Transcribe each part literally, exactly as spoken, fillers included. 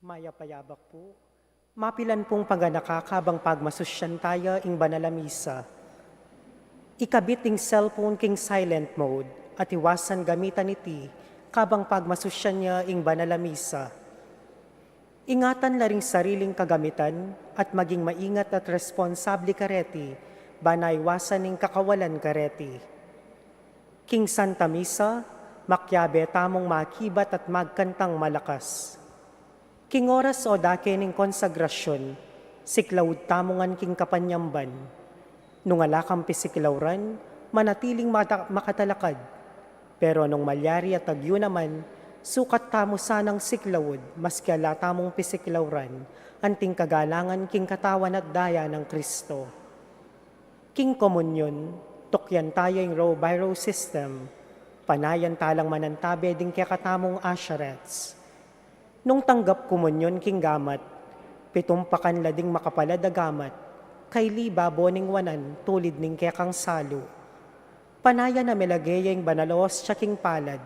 Mayap a abak pu. Mapilan pung paganaka kabang pagmasusyan taya ing banal a misa. Ikabit ing cellphone king silent mode at iwasan gamitan iti kabang pagmasusyan ya ing banal a misa. Ingatan la ring sariling kagamitan at maging maingat at responsable kareti, ban iwasan ing kakawalan kareti. King Santa Misa, makiabe tamung makibat at magkantang malakas. King oras o dake ning konsagrasyon, siklaud tamu ngan king kapanyamban. Nung ala kang pisiklauran, manatiling mata-, makatalakad. Pero nung malyari at agyu naman, sukat tamu sanang siklaud, maski ala tamung pisiklauran, anting kagalangan king katawan at daya nang Kristo. King komunyon, tukyan taya ing row by row system, panayan ta lang manantabe ding kekatamung usherettes. Nung tanggap komunyon king gamat, pitumpakan la ding makapalad a gamat, kaili babo ning wanan tulid ning kekang salu. Panayan a melage ya ing banal a ostia king palad.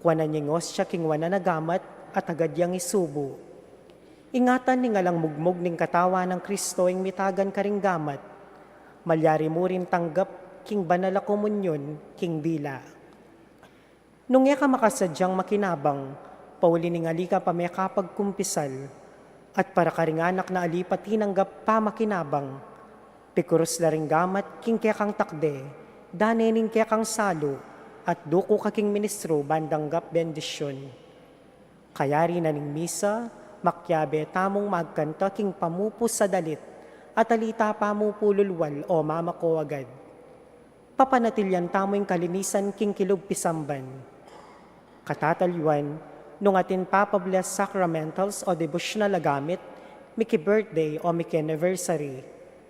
Kuanan ya ing ostia king wanan a gamat at agad yang isubu. Ingatan ning alang mugmug ning katawan nang Kristo ing mitagan karing gamat. Malyari mu ring tanggap king banal a komunyon king dila. Nung e ka makasadyang makinabang, pauli ning ali ka pa mekapagkumpisal, at para karing anak na ali pa tinanggap pamakinabang, pikurus la ring gamat king kekang takde, dane ning kekang salu, at duku ka king ministru ban danggap bendisyun. Kayari na ning misa, makiabe tamung magkanta king pamupus a dalit, at ali ta pamupululwal o mamako agad. Papanatilian tamu ing kalinisan king kilub pisamban. Katataliwan, nung atin papabless sacramentals o devotional a gamit, miki-birthday o miki-anniversary,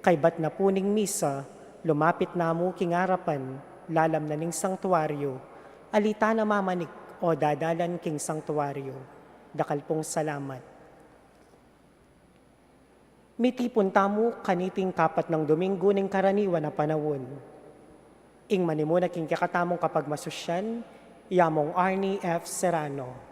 kaybat na pu ning misa, lumapit na mu king arapan, lalam na ning sanktuaryo, ali ta na mamanik o dadalan king sanktuaryo. Dakal pung salamat. Mitipun tamu kaniting kapat nang Domingo ning karaniwan a panaun. Ing manimuna king kekatamung kapagmasusyan, i Among Arnie F. Serrano.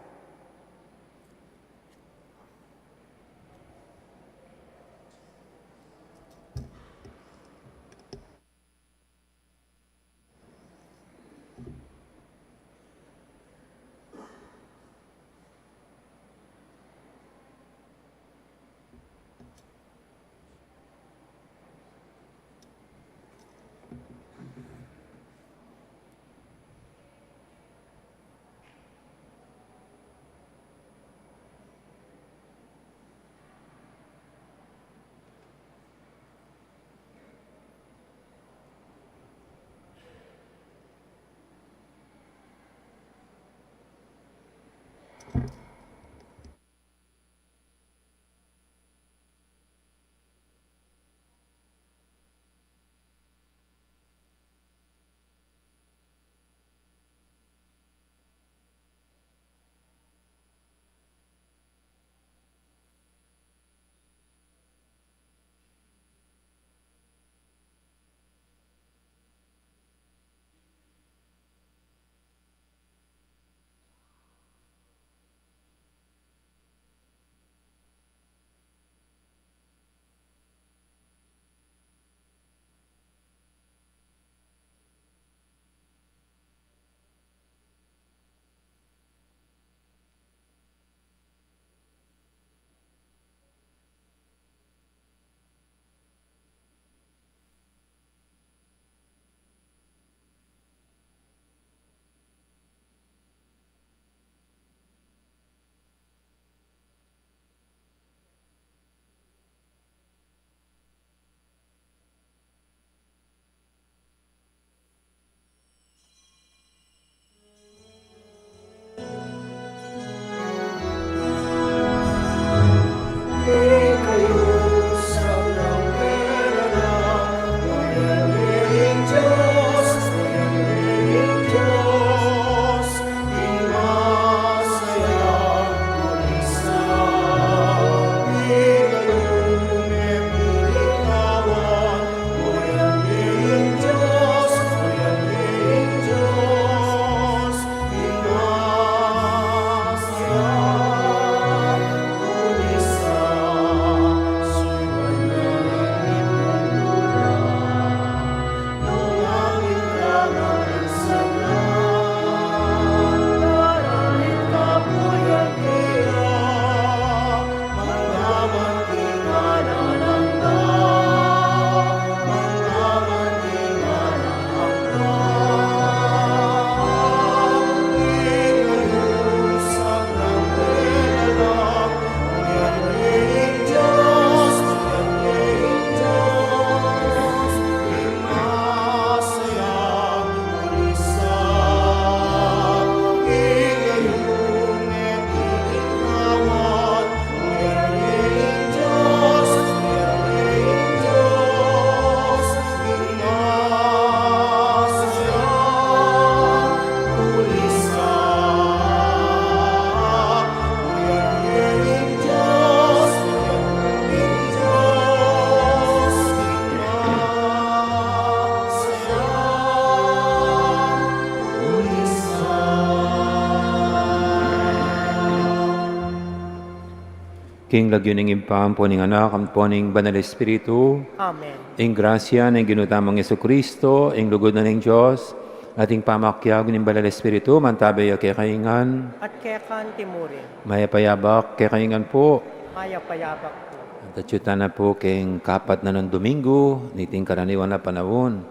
King lagyu ning Ibpa, ampo ning Anak, ampo ning Banal Espiritu. Amen. Ing grasya ning Ginu tamung Jesucristo, ing lugud na ning Dios, at ing pamakiabe ning Banal Espiritu, mantabe ya kekayu ngan. At keka naman murin. Mayap a yabak kekayu ngan pu. Mayap a yabak pu. At atyu tana pu king kapat na nung Domingo niting karaniwan a panaun.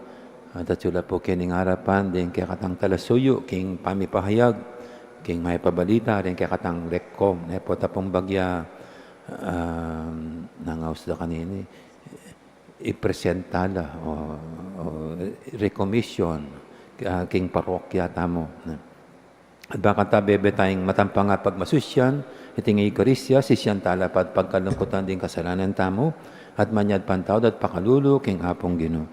At atyu la pu king arapan ding kekatang talasuyu king pamipahayag king Mayap a Balita, ding kekatang lekkom. Ne pu, ta pung bagya, um, nang aus da kanini, ipresenta la o, o recommission, ah, king parokya tamu. At bakanta bebe tayung matampang a pagmasusyan iting Eukaristia, sisian tala pa at pagkalungkutan ding kasalanan tamu, at manyawad pantawad at pakalulu king Apung Ginu.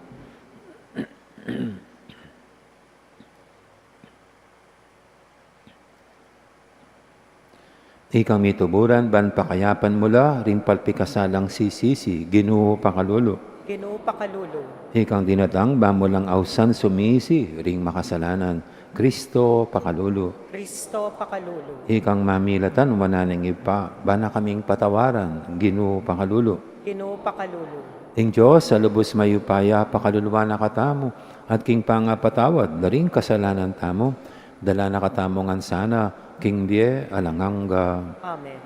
Ikang mituburan ban pakayapan mu la ring palpikasalang sisisi, Ginu pakalulu. Ginu pakalulu. Ikang dinatang ban mu lang ausan sumisi ring makasalanan, Kristo pakalulu. Kristo pakalulu. Ikang mamilatan wanan ning Ibpa, ban na kaming patawaran, Ginu pakalulu. Ginu pakalulu. Ing Dios a lubus mayupaya pakaluluan na katamu, at king pangapatawad da ring kasalanan tamu, dala na katamu ngan sana king bie alang angga. Amen.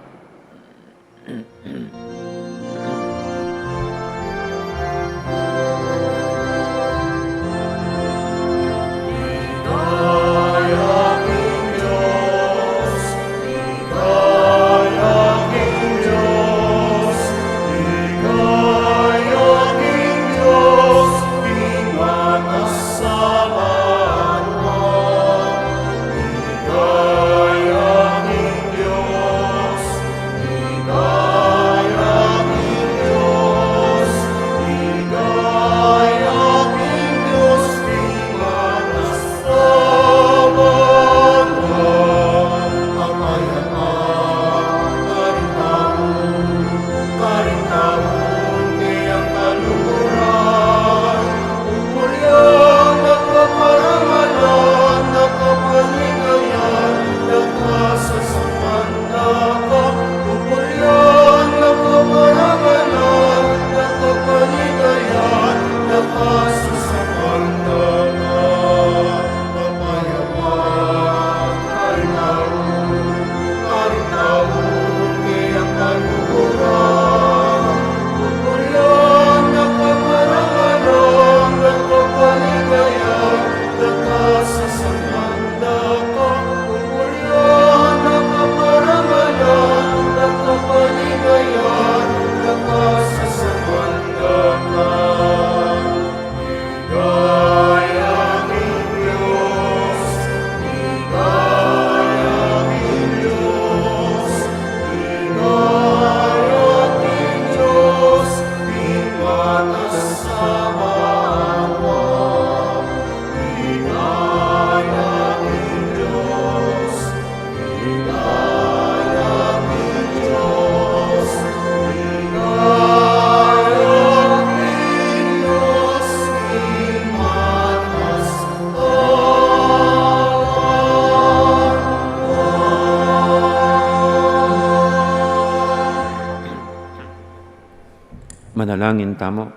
Manalangin tamu.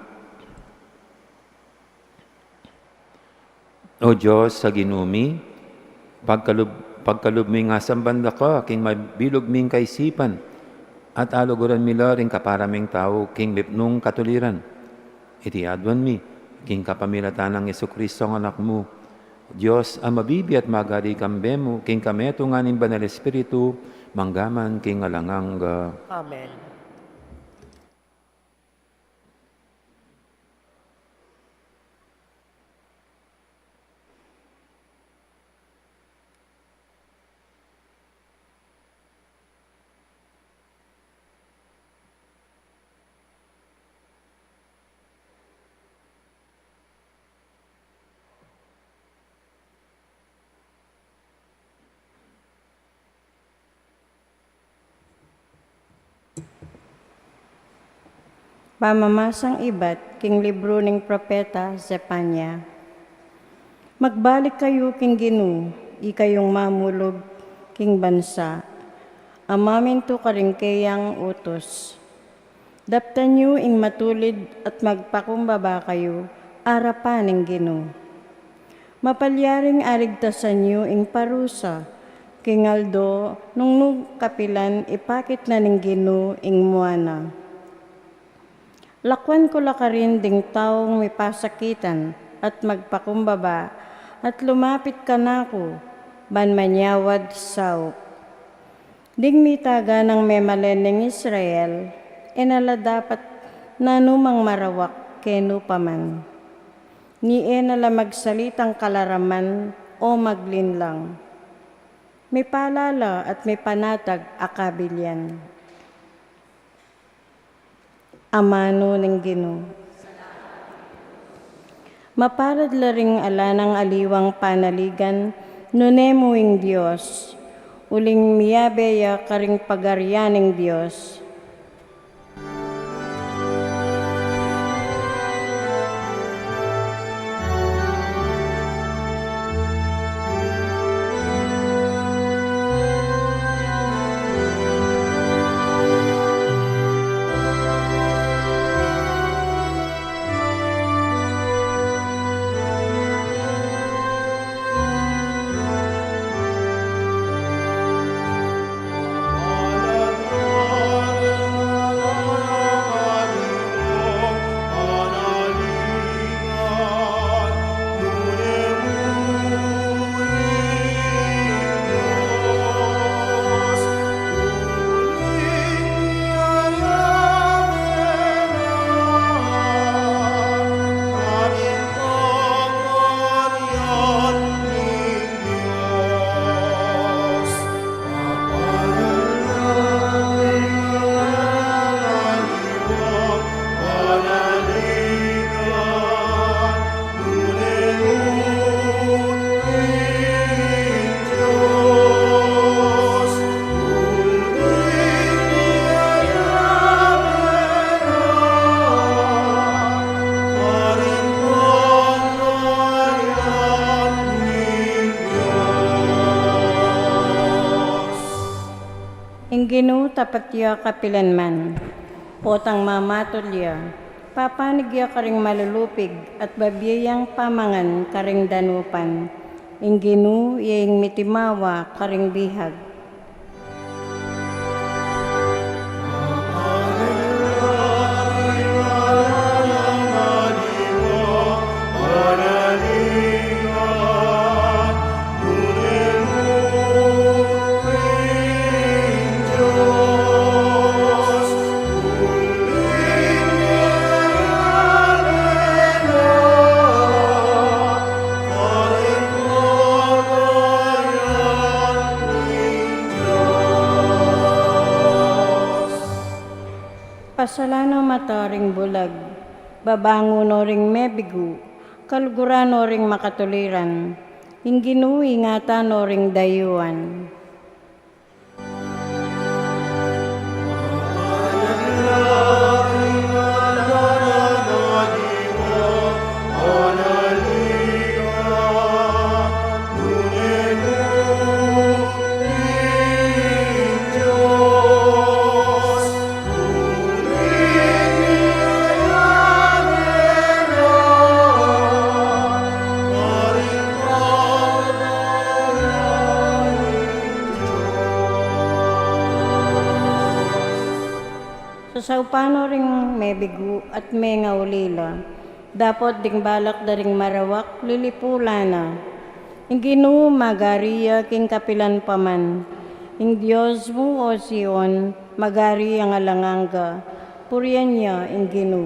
O Dios a Ginu mi, pagkalub, pagkalub ming asamban daka king mabilug ming kaisipan, at aluguran mi la ring kapara ming tau king mipnung katuliran. Iti aduan mi king kapamilatan nang Jesucristo a Anak mu, Dios a mabibie at magari kambe mu, king kametungan ning Banal Espiritu, mangga man king alang angga. Amen. Pamamasang ibat king libru ning propeta Zefania. Magbalik kayu king Ginu, ikayung mamulug king bansa. Amamintu karing keyang utus. Daptan yu ing matulid at magpakumbaba kayu arapan ning Ginu. Mapalyaring aligtasan yu ing parusa, king aldo nung nu kapilan ipakit na ning Ginu ing mua na. Lakuan ku la karin ding taung mipasakitan at magpakumbaba at lumapit kanaku, ban manyawad saup. Ding mitaga nang memalen ning Israel, e na la dapat nanumang marawak kenu pa man. Ni e na la magsalitang kalaraman o maglinlang. Mipalala at mipanatag a kabilian. Amanu ning Ginu. Mapalad la ring ala nang aliwang panaligan, nune mu ing Dios, uling miyabe ya karing pagarian ning Dios. Ing Ginu tapat ya kapilan man. Potang mamatul ya, papanig ya karing malulupig at babie yang pamangan karing danupan. Ing Ginu ya ing mitimawa karing bihag. Pasalan no mata ring bulag, babangun no ring mebigu, kaluguran no ring makatuliran, ing Ginu ingatan no ring dayuan. Sasaupan no ring mebigu at mengaulila, dapot ding balak da ring marawak lilipulan na. Ing Ginu magari ya king kapilan pa man. Ing Dios mu, o Sion, magari yang alang angga. Purian ya ing Ginu.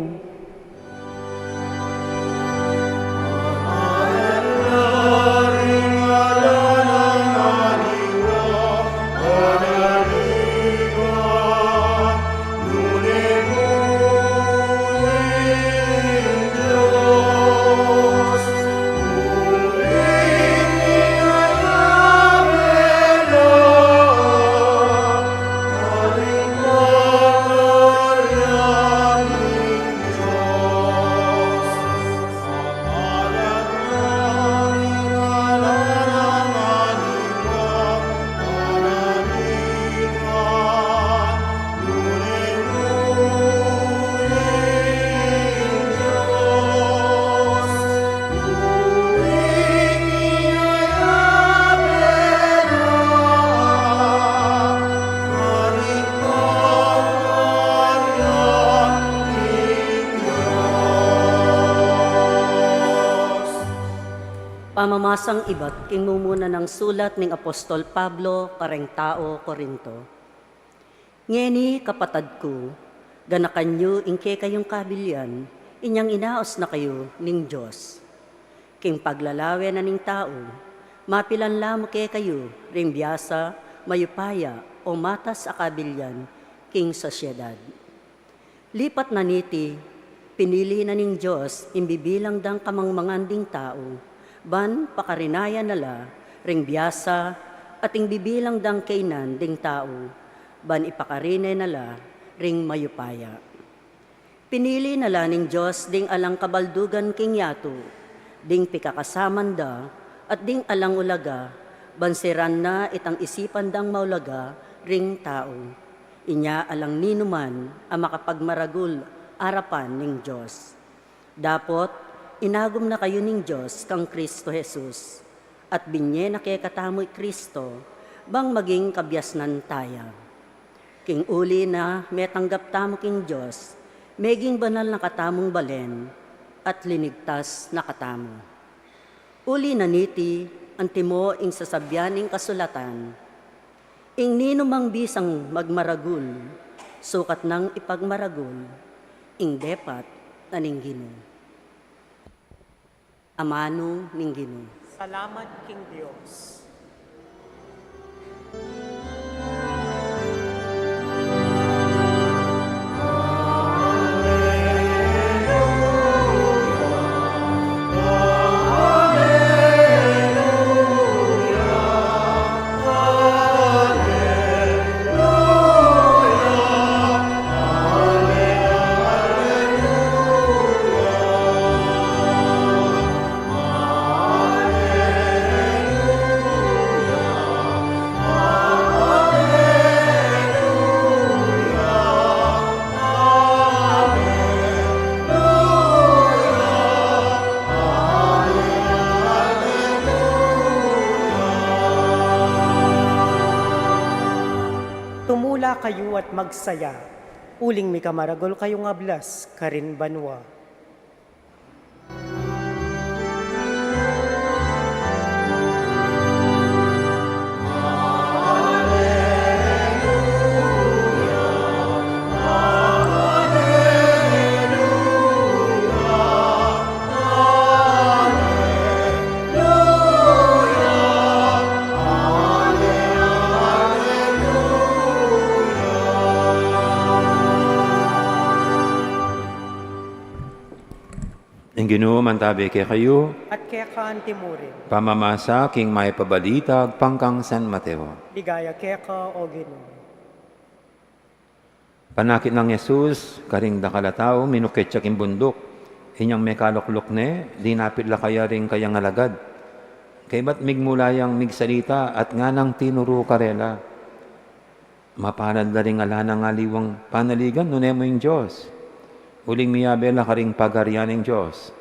Masang ibat king mumuna nang sulat ning Apostol Pablo kareng tau Corinto. Ngeni, kapatad ku, ganakan yu ing kekayung kabilian, inyang inaus na kayu ning Dios. King paglalawe na ning tau, mapilan la mu kekayu ring biasa, mayupaya, o matas a kabilian king sosyedad. Lipat na niti, pinili na ning Dios ing bibilang dang kamangmangan ding tau, ban pakarinayan na la ring biasa, at ing bibilang dang kaynan ding tau, ban ipakarine na la ring mayupaya. Pinili na la ning Dios ding alang kabaldugan king yatu, ding pikakasaman da, at ding alang ulaga, ban siran na itang isipan dang maulaga ring tau. Inya alang ninuman a makapagmaragul arapan ning Dios. Dapot, inagum na kayu ning Dios kang Kristo Jesus, at binye na kekatamu i Kristo, bang maging kabiasnan taya. King uli na metanggap tamu king Dios, meging banal na katamung balen, at linigtas na katamu. Uli na niti, antimo ing sasabian ning kasulatan, ing ninumang bisang magmaragul, sukat nang ipagmaragul ing depat na ning Ginu. Amanu ning Ginu. Salamat king Dios. Tumula kayu at magsaya, uling mikamaragul kayung ablas karin banua. Ing Ginu mantabi kekayu. At keka anti mu rin. Pamamasa king Mayap a Balita agpang kang San Mateo. Ligaya keka, o Ginu. Panakit nang Jesus karing dakal a tau, minukit ya king bunduk. Inyang mekalukluk ne, dinapit la kaya ring kayang alagad. Kaybat migmula yang migsalita at nganang tinuru karela, "Mapalad la ring ala nang aliwang panaligan nune mu ing Dios, uling miyabe la karing pagarian ning Dios.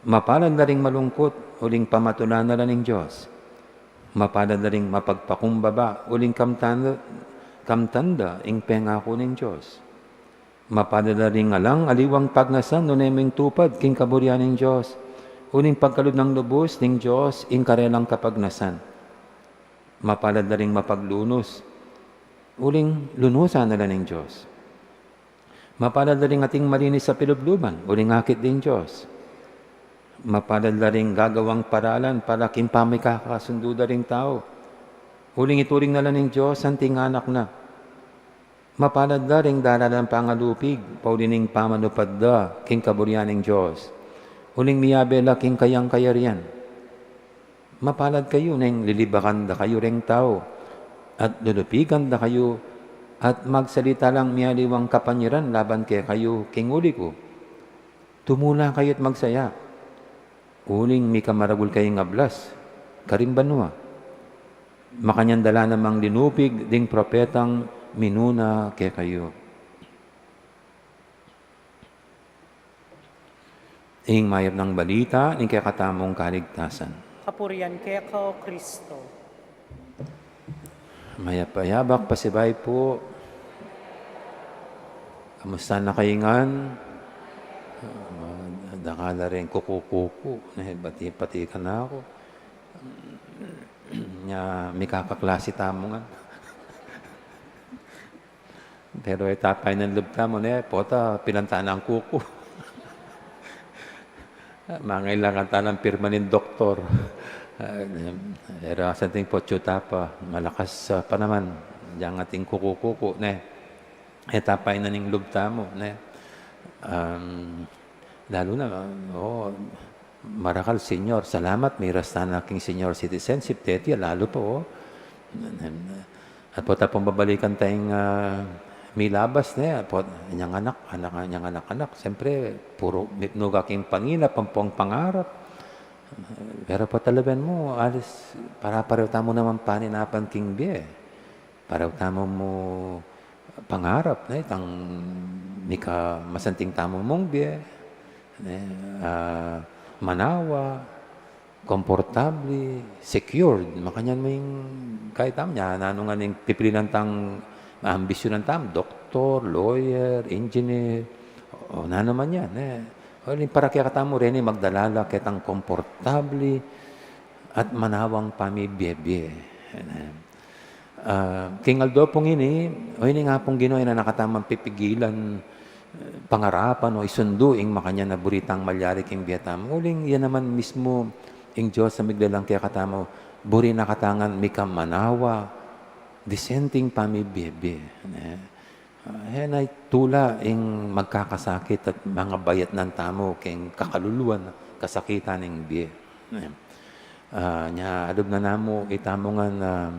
Mapalad la ring malungkut, uling pamatulan na la ning Dios. Mapalad la ring mapagpakumbaba, uling kamtan, kamtan da ing pengaku ning Dios. Mapalad la ring alang aliwang pagnasan nune mu ing tupad king kaburian ning Dios, uling pagkalub nang lubus ning Dios ing karelang kapagnasan. Mapalad la ring mapaglunus, uling lunusan na la ning Dios. Mapalad la ring ating malinis a pilubluban, uling akit ding Dios. Mapalad la ring gagawang paralan para king pamikakasundu da ring tau, uling ituring na la ning Dios anting anak na. Mapalad la ring daralan pangalupig, pauli ning pamanupad da king kaburian ning Dios, uling miyabe la king kayang kayarian. Mapalad kayu neng lilibakan da kayu ring tau, at lulupigan da kayu, at magsalita lang mialiwang kapanyaran laban kekayu king uli ku. Tumula kayu at magsaya, uling mikamaragul kayung ablas karing banua. Makanyan da la namang linupig ding propetang minuna kekayu." Ing mayap nang balita ning kekatamung kaligtasan. Kapurian keka, O Kristo. Mayap a yabak, pasibayu pu. Kamusta na kayu ngan? Dakal la ring kuku-kuku, ne, bati-bati ka na ku. Nya, mikakaklasi tamu ngan. Pero e ta painan lub tamu, ne, pota, pilantan na ing kuku. Mangailangan ta lang pirma ning doktor. Pero santing potsu ta pa, malakas, ah, pa naman yang ating kuku-kuku, ne. E ta painan ing lub tamu, ne. Um, lalu na, oh, marakal, Senyor, salamat, miras ta na king senior citizenship, teti, lalu pa, oh. At pota pung babalikan tang, ah, milabas, ne, at pota, inyang anak, anak, inyang anak-anak, siyempre, puru, mitmu ka king pangina, pampong pangarap. Pero pota lawen mu, alis, para pareho tamu naman paninapan king bie. Pareho tamu mu pangarap, ne, itang mika masanting tamu mung bie, ne, ah, manawa, komportabli, secured. Makanyan mu ing kaya tamu, nya, nanu ngan ing pipilinan tang ambisyunan tamu, doktor, lawyer, engineer, o nanu man yan, ne. O, ing para kekatamu reni, magdalala ketang komportabli at manawang pamibie-bie, ne. Ah, king aldo pung ini, o ini nga pung Ginu, e na katamu pipigilan, eh, pangarapan o isundu ing makanyan a buri tang malyari king bie tamu. Uling iya naman mismu ing Dios a miglalang kekatamu, buri na kata ngan mika manawa, disenteng pamibie-bie, ne. Ah, e na tula ing magkakasakit at mangabayatnan tamu king kakaluluan, kasakitan ning bie, ne. Ah, nya, alub na namu, itamu ngan, ah,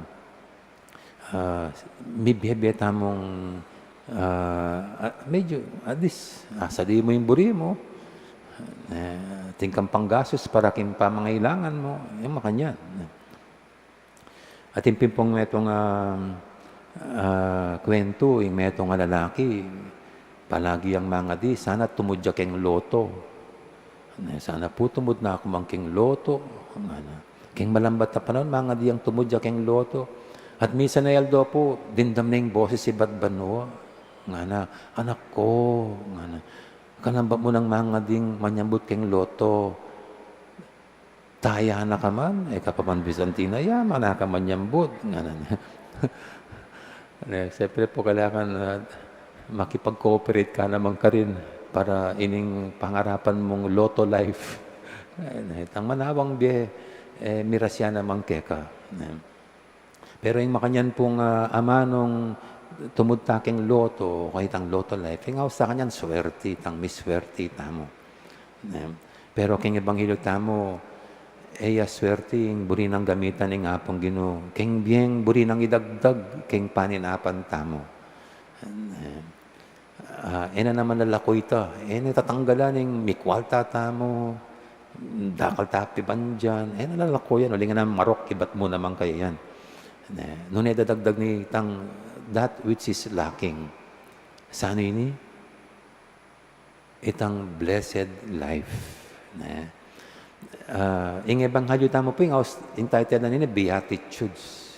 ah, mibie-bie tamung, ah, ah, medyo, at least, ah, sali mu ing buri mu, eh, atin kang panggastus para king pamangailangan mu, yung makanyan. Atin pin pung metung, ah, ah, kwentu, ing metung a lalaki, palagi yang mangadi, sana tumud ya king loto. Ne, sana pu tumud na ku man king loto, ngana. King malambat a panaun, mangadi yang tumud ya king loto. At misan a aldo pu, dimdam na ing boses ibat banua, ngana, "Anak ku," ngana, "kalambat mu nang mangading manyambut king loto. Taya na ka man, e ka pa man Bizantina, yaman na ka manyambut," ngana. Ne, siyempre pu, kailangan, ah, makipag-cooperate ka naman karin para ining pangarapan mung loto life. Eh, itang manawang bie, eh, miras ya naman keka. Ne. Pero ing makanyan pung, ah, amanung tumud ta king loto, o kaya itang loto life, ing ausan kanyan swerte, itang miswerte tamu. Ne. Pero king ebanghelyo tamu, e ya swerte ing buri nang gamitan ning Apung Ginu king bieng buri nang idagdag king paninapan tamu. Ne. Ah, e na naman lalaku ita, e na tatanggalan ing mikwalta tamu, dakal ta pibandian, e na lalaku yan, uling na marok ibat mu naman kaya yan. Ne, nune dadagdag ne itang that which is lacking. Sanu ini? Itang blessed life. Ne? Ah, ing ebanghelyo tamu pu, ing aus-, entitled na nini, Beatitudes.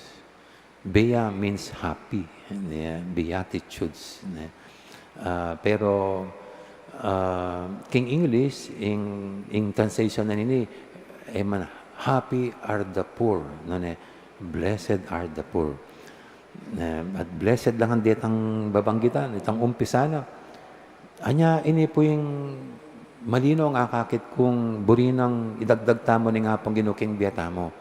Bea means happy, ne? Beatitudes, ne? Ah, pero, ah, king English, ing, ing translation na nini, e man, "Happy are the poor," no, ne? "Blessed are the poor." Ne? At blessed lang ang detang babanggitan, itang umpisa na. Anya, ini pu ing malino a akakit kung buri nang idagdag tamu ning Apung Ginu king bie tamu.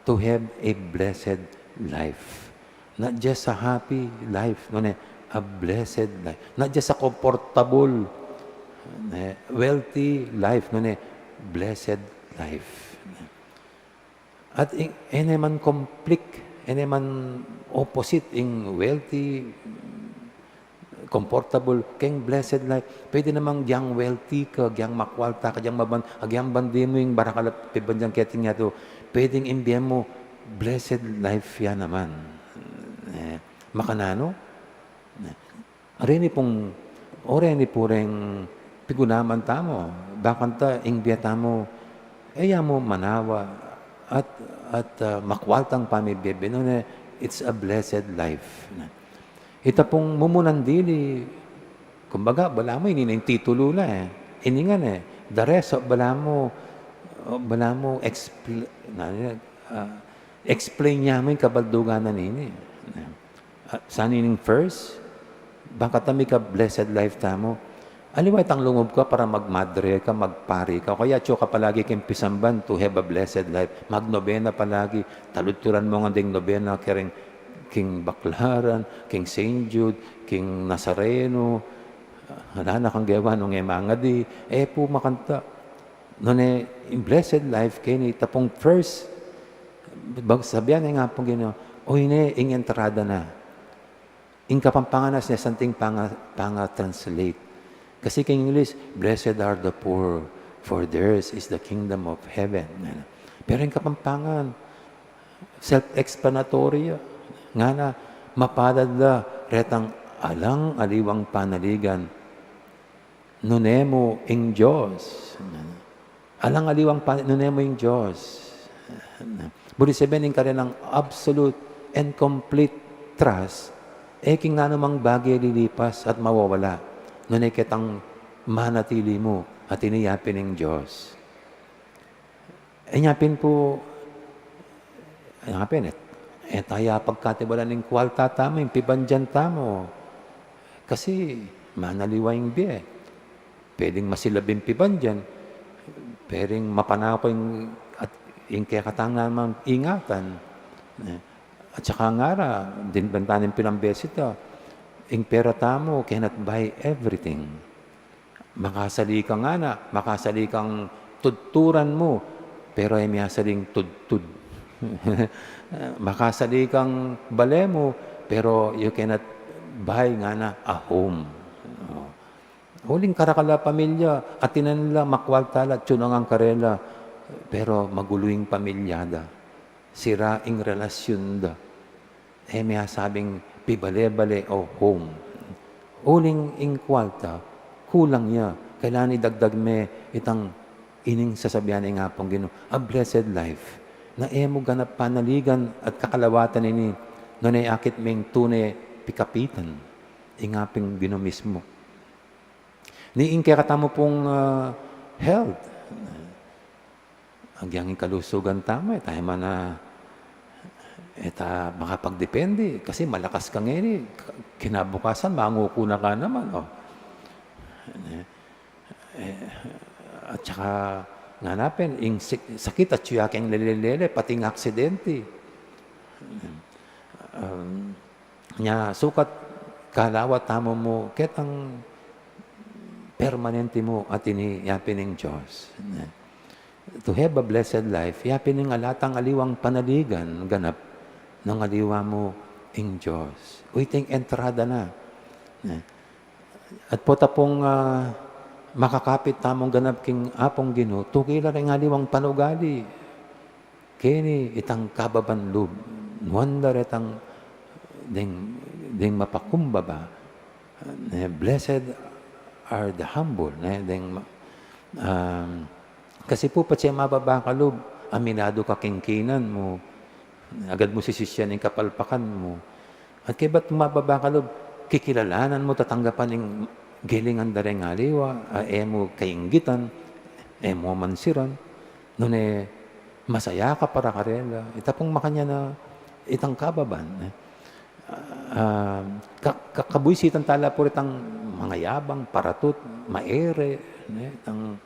To have a blessed life. Not just a happy life, no, ne, a blessed life. Not just a comfortable, ne, wealthy life, no, ne, blessed life. At ing, e ne man conflict, e ne man opposite ing wealthy, comfortable, keng blessed life. Pwede namang agyang wealthy ka, agyang makwalta ka, agyang maban-, agyang bandi mu ing barakal a pibandian keti ing yatu. Pwedeng ing bie mu, blessed life ya naman. Eh, makananu? Reni pung, o reni pu reng pigunaman tamu, bakanta ing bie tamu, e ya mu manawa at, at, ah, makwaltang pamibie-bie, nune, it's a blessed life. Ita pung mumunan dili, kumbaga, balamu ini na ing titulu la, e. Ini ngan, e, the rest, o, balamu, o, balamu expl-, na, ah, explain ya mu ing kabaldugan na nini. Ah, saan ining first? Bakanta mika-blessed life tamu? Aliwa itang lungub ka para magmadre ka, magpari ka. O kaya atyu ka palagi king pisamban to have a blessed life. Magnobena palagi. Taludturan mu ngan ding nobena keng, king Baclaran, king Saint Jude, king Nazareno. Ala na kang gewa nung e mangadi. E pu makanta. Nune, ing blessed life keni, tapung first, bang sabian ne nga pung Ginu, o ine, ing entrada na. Ing Kapampangan na siya santing panga-, panga-translate. Kasi king English, "Blessed are the poor, for theirs is the kingdom of heaven." Pero ing Kapampangan, self-explanatory ya. Ngana, mapalad la retang alang aliwang panaligan, nune mu ing Dios. Alang aliwang pa-, nune mu ing Dios. Buri sabian ing karelang absolute and complete trust, e king nanumang bage lilipas at mawawala. Nune ketang manatili mu, at ini yapin ing Dios. E, yapin pu, e, yapin, e, e taya pagkatiwalaan ing kwalta tamu, ing pibandian tamu. Kasi, manaliwa ing bie. Pwedeng masilab ing pibandian, pwedeng mapanako ing, at, ing kekatang naman ingatan. E, at saka ngara, din banta ning pilang beses ita, ing pera tamu cannot buy everything. Makasali ka ngana, makasali kang tudturan mu, pero e miasaling tudtud. Makasali kang bale mu, pero you cannot buy ngana a home. O. Uling karakal a pamilya, atinan la, makwalta la, atyu na ngan karela, pero magulu ing pamilya da. Sira ing relasyun da. E miasabing pibale-bale o home. Uling ing kwalta, kulang ya. Kailangan idagdag me itang ining sasabian ning Apung Ginu, a blessed life. Na e mu ganap panaligan at kakalawatan ini, nune akit meng tune pikapitan. Ing Apung Ginu mismu. Ni ing kekatamu pung, ah, health. Agyang ing kalusugan tamu, e tamu man, ah, e ta makapagdepende. Kasi malakas ka ngeni, kinabukasan, manguku na ka naman, o. E, e, at saka, ngana pin, ing sik-, sakit atyu ya keng lele-lele, pati ing aksidente. Um, Nya, sukat kalawa tamu mu, ketang permanente mu, at ini, yapin ning Dios. To have a blessed life, yapin ning ala tang aliwang panaligan, ganap, nung aliwa mu ing Dios. Uy, ita ing entrada na. At pota pung, ah, makakapit tamung ganap king Apung Ginu, tuki la ring aliwang panugali. Keni itang kababan lub, nuan da retang deng, deng mapakumbaba. Ne, blessed are the humble, ne, deng ma-, um, kasi pu patse mababa ka lub, aminadu ka king kinan mu, agad mu sisisian ing kapalpakan mu. At kaybat mababa ka lub, kikilalanan mu, tatanggapan ing gelingan da reng aliwa, a e mu kainggitan, e mu mansiran, nune masaya ka para karela. Ita pung makanyan a itang kababan, e. Ah, ka-, ka-, kabuisitan tala pu retang mangayabang, paratut, maere, ne, itang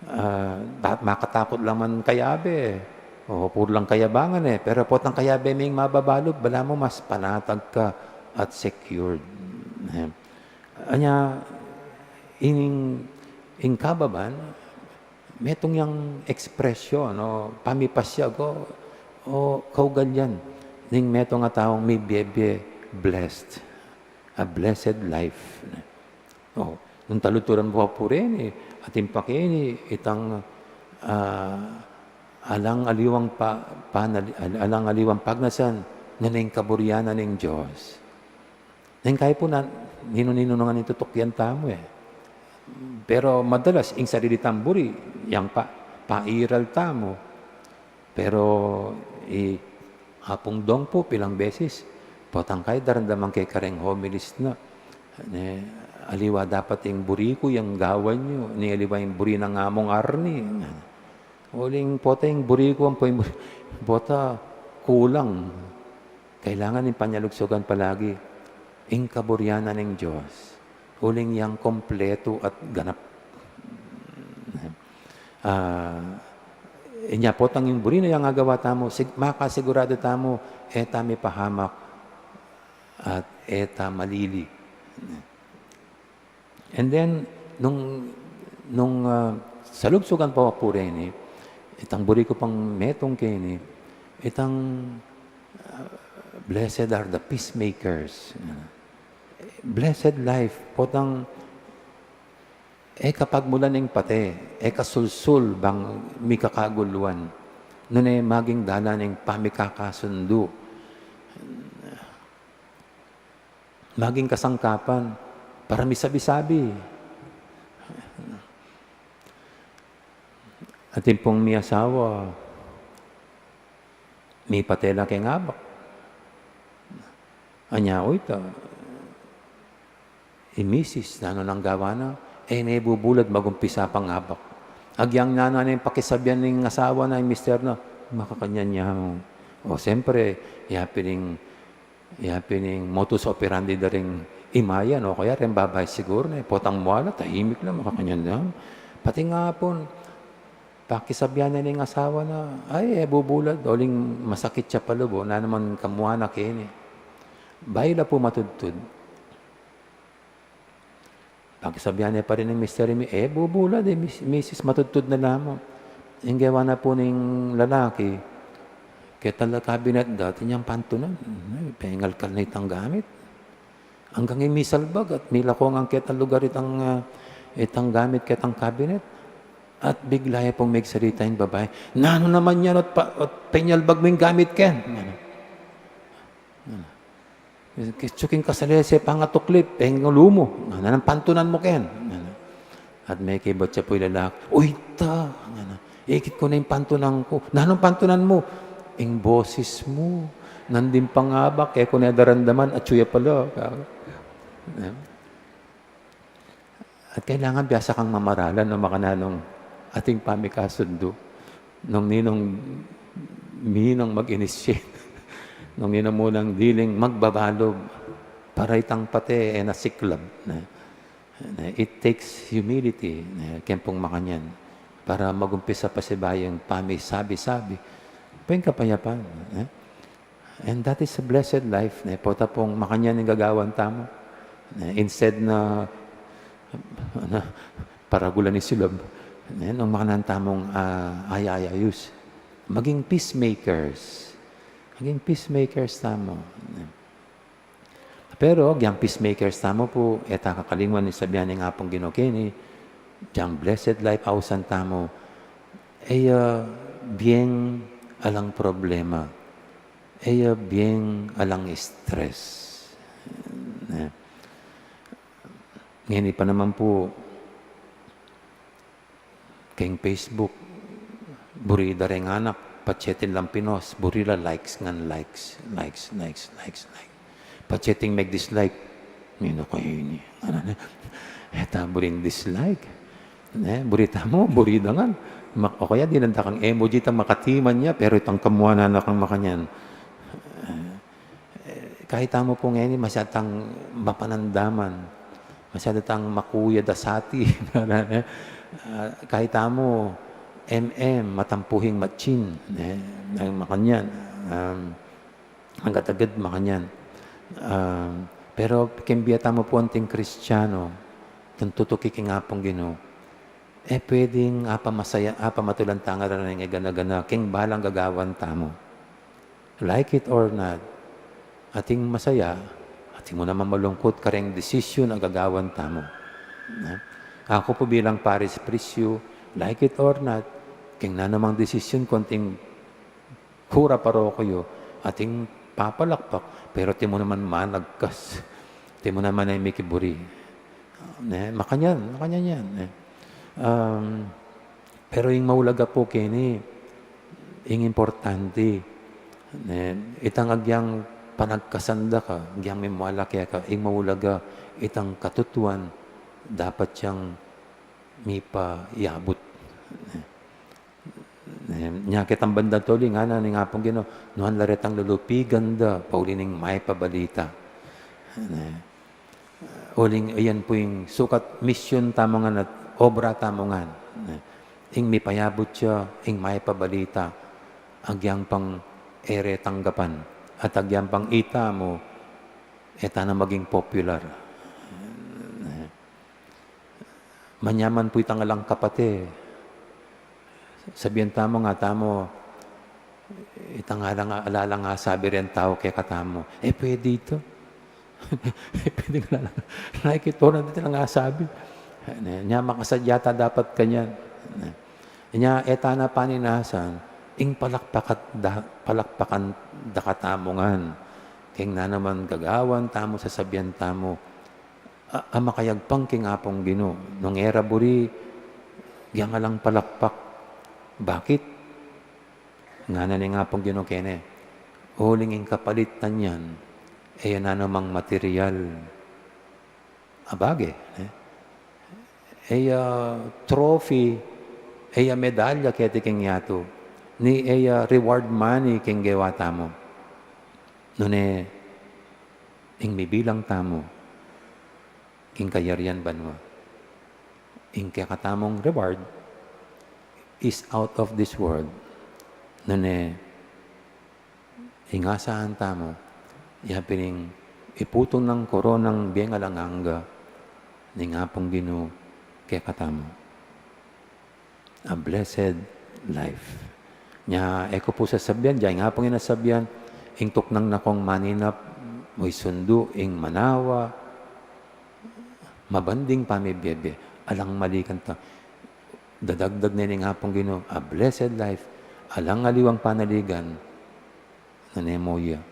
Ah, da-, makatakut la man kayabe, o puru lang kayabangan, e. Pero potang kayabe ming mababa lub, balamu mas panatag ka at secured. E. Anya, ining, ing kababan, metung yang ekspresyon, o pamipasyag, o, o kaugalian ning metung a taung mibie-bie, blessed. A blessed life. O, nung taludturan mu pa pu reni, atin pa keni, itang, ah, alang aliwang pa-, panali-, al-, alang aliwang pagnasan, nune ing kaburian na ning Dios. Neng kayi pu na, ninu-ninu na ngan ing tutukyan tamu, e. Pero madalas, ing sarili tang buri, yang pa-, pairal tamu. Pero, i, Apung Dong pu, pilang beses, potang kayi daramdaman ke kareng homilies na. Ne, aliwa dapat ing buri ku, yang gawan yu, ne aliwa ing buri nang Among Arnie. Uling pota ing buri ku, ampo ing buri, Pota kulang. Kailangan ing panyalugsugan palagi. Ing kaburian na ning Dios. Uling yang kompletu at ganap. Ah, inya potang ing buri na yang agawa tamu, sig-, makasigurado tamu, e ta mipahamak at e ta malili. And then, nung, nung, ah, salugsugan pa pu reni, itang buri ku pang metung keni, itang, ah, "Blessed are the peacemakers." Blessed life, potang e kapagmulan ing pate, e kasulsul bang mikakaguluan. Nune maging dalan ing pamikakasundu. Maging kasangkapan para misabi-sabi. Atin pung miasawa, mipate la keng abak. Anya, uy, ta, i misis, nanu nang gawa na? E ne bubulad, magumpisa pang abak. Agyang nanu ne ing pakisabian ning asawa na, ing mister na, makakanyan ya mu. O, siyempre, ya pin ing, ya pin ing modus operandi da ring imayan, o kaya ring babai siguru, ne, potang muala, tahimik la, makakanyan ya. Pati nga pun, pakisabian ne ning asawa na, ay, e bubulad, uling masakit ya pa lub, o, nanu man kamua na keni. Bayu la pu matudtud. Pakisabian ne pa rin ning mister mi, e bubulad, e, mis-, misis, matudtud na la mu. Ing gewa na pu ning lalaki, ketal a kabinet da, atin yang pantunan. Ay, pengalkal na itang gamit. Anggang imisalbag at milako ngan ketang lugar itang, ah, itang gamit ketang kabinet. At bigla ya pung megsalita ing babai. Nanu naman yan, ot pa-, ot penyalbag mu ing gamit ken? Nanu? Nanu? Ketsu king kasalese, pangatukli, pengulu mu. Nanu nang pantunan mu ken? Nanu? At mekibat ya pu ing lalaki, "Uy, ta," ngana, "ikit ku ne ing pantunan ku." "Nanung pantunan mu?" "Ing boses mu. Nandin pang abak, e ku ne daramdaman, atsu ya pala." At kailangan biasa kang mamaralan nung makananu ing ating pamikasundu. Nung ninung minang mag-initiate. Nung ninung munang diling magbabalub. Para itang pate, e na siklab. Na, na, it takes humility, ne, keng pung makanyan, para magumpisa pasibayu ing pamisabi-sabi. Peng kapayapan, ne? And that is a blessed life, ne? Pota pung makanyan ing gagawan tamu, ne? Instead na, na paragulan ing silub, ne? Nung makanyan tamung, ah, ayayayus, maging peacemakers. Maging peacemakers tamu, ne? Pero, agyang peacemakers tamu pu, e ta kakalingwan ing sabian ning Apung Ginu keni, agyang blessed life ausan tamu, e ya bieng alang problema, e ya bieng alang stress. Ne? Ngeni pa naman pu, keng Facebook, buri da reng anak, pachat ing lang pinost, buri la likes ngan likes, likes, likes, likes, likes. Pachat ing meg-dislike, ninu kaya ini? Ngana ne, e ta buring dislike. Ne, buri tamu, buri da ngan. Mak-, o kaya dinan da kang emoji ta makatiman ya, pero itang kamua na kang makanyan. E, Kaya tamu pu ngeni, masyadu tang mapanandaman, masyadu tang makuyad a sati. Ah, kaya tamu, M M, matampuhing matsin, ne? Nang makanyan, um, agad-agad makanyan. Um, pero keng bie tamu pu anting Kristiano, tutuki king Apung Ginu, e pwedeng apamasaya, apamatulan tang ngara ning gana-gana keng balang gagawan tamu. Like it or not, ating masaya, ating mu naman malungkut kareng desisyon a gagawan tamu. Ne? Aku pu bilang parish priest, like it or not, keng nanumang desisyon ku anting kura paroko yu, ating papalakpak, pero atin mu naman managkas. Atin mu naman e mikiburi. Ne? Makanyan, makanyan yan, ne? Um, pero ing maulaga pu keni, ing importante, ne, itang agyang panagkasan da ka, agyang mimuala keka, ing maulaga, itang katutuan, dapat yang mipayabut. Ne? Eh, nya ketang bandang tuli, ngana ning Apung Ginu, nuan la retang lulupigan da, pauli ning mapabalita. Eh, uling iyan pu ing sukat misyun tamu ngan at obra tamu ngan. Eh, ing mipayabut ya, ing mapabalita, agyang pang e re tanggapan, at agyang pang itamu, e tana maging popular. Eh, manyaman pu itang alang kapate. Sabian tamu, ngatamu, itang alang, ala lang asabi reng tau kekatamu. E pwede ita. E pwede nga alang, nakikita na ita lang asabi. Nya, makasadya ta dapat kanyan. Nya, e tana paninasan, ing palakpakan da, palakpakan da katamu ngan. Keng nanu man gagawan tamu, sasabian tamu, a, a makayagpang king Apung Ginu. Nung e ra buri, agyang alang palakpak. Bakit? Ngana ning Apung Ginu kene, uling ing kapalit na niyan, e ya nanu mang material a bage, eh. E ya trophy, e ya medalya keti king yatu, ni e ya reward money king gewa tamu. Nune, ing mibilang tamu king kayarian banua, ing kekatamung reward is out of this world. Nune, ing asahan tamu, ya pin ing iputun nang koronang bie alang angga ning Apung Ginu kekatamu. A blessed life. Nya, e ku pu sasabian, dyan nga pung inasabian, ing tuknang na kung maninap, mu isundu ing manawa, mabanding pamibie-bie, alang maligan ta. Dadagdag ne ning Apung Ginu, a blessed life, alang aliwang panaligan, nune mu ya.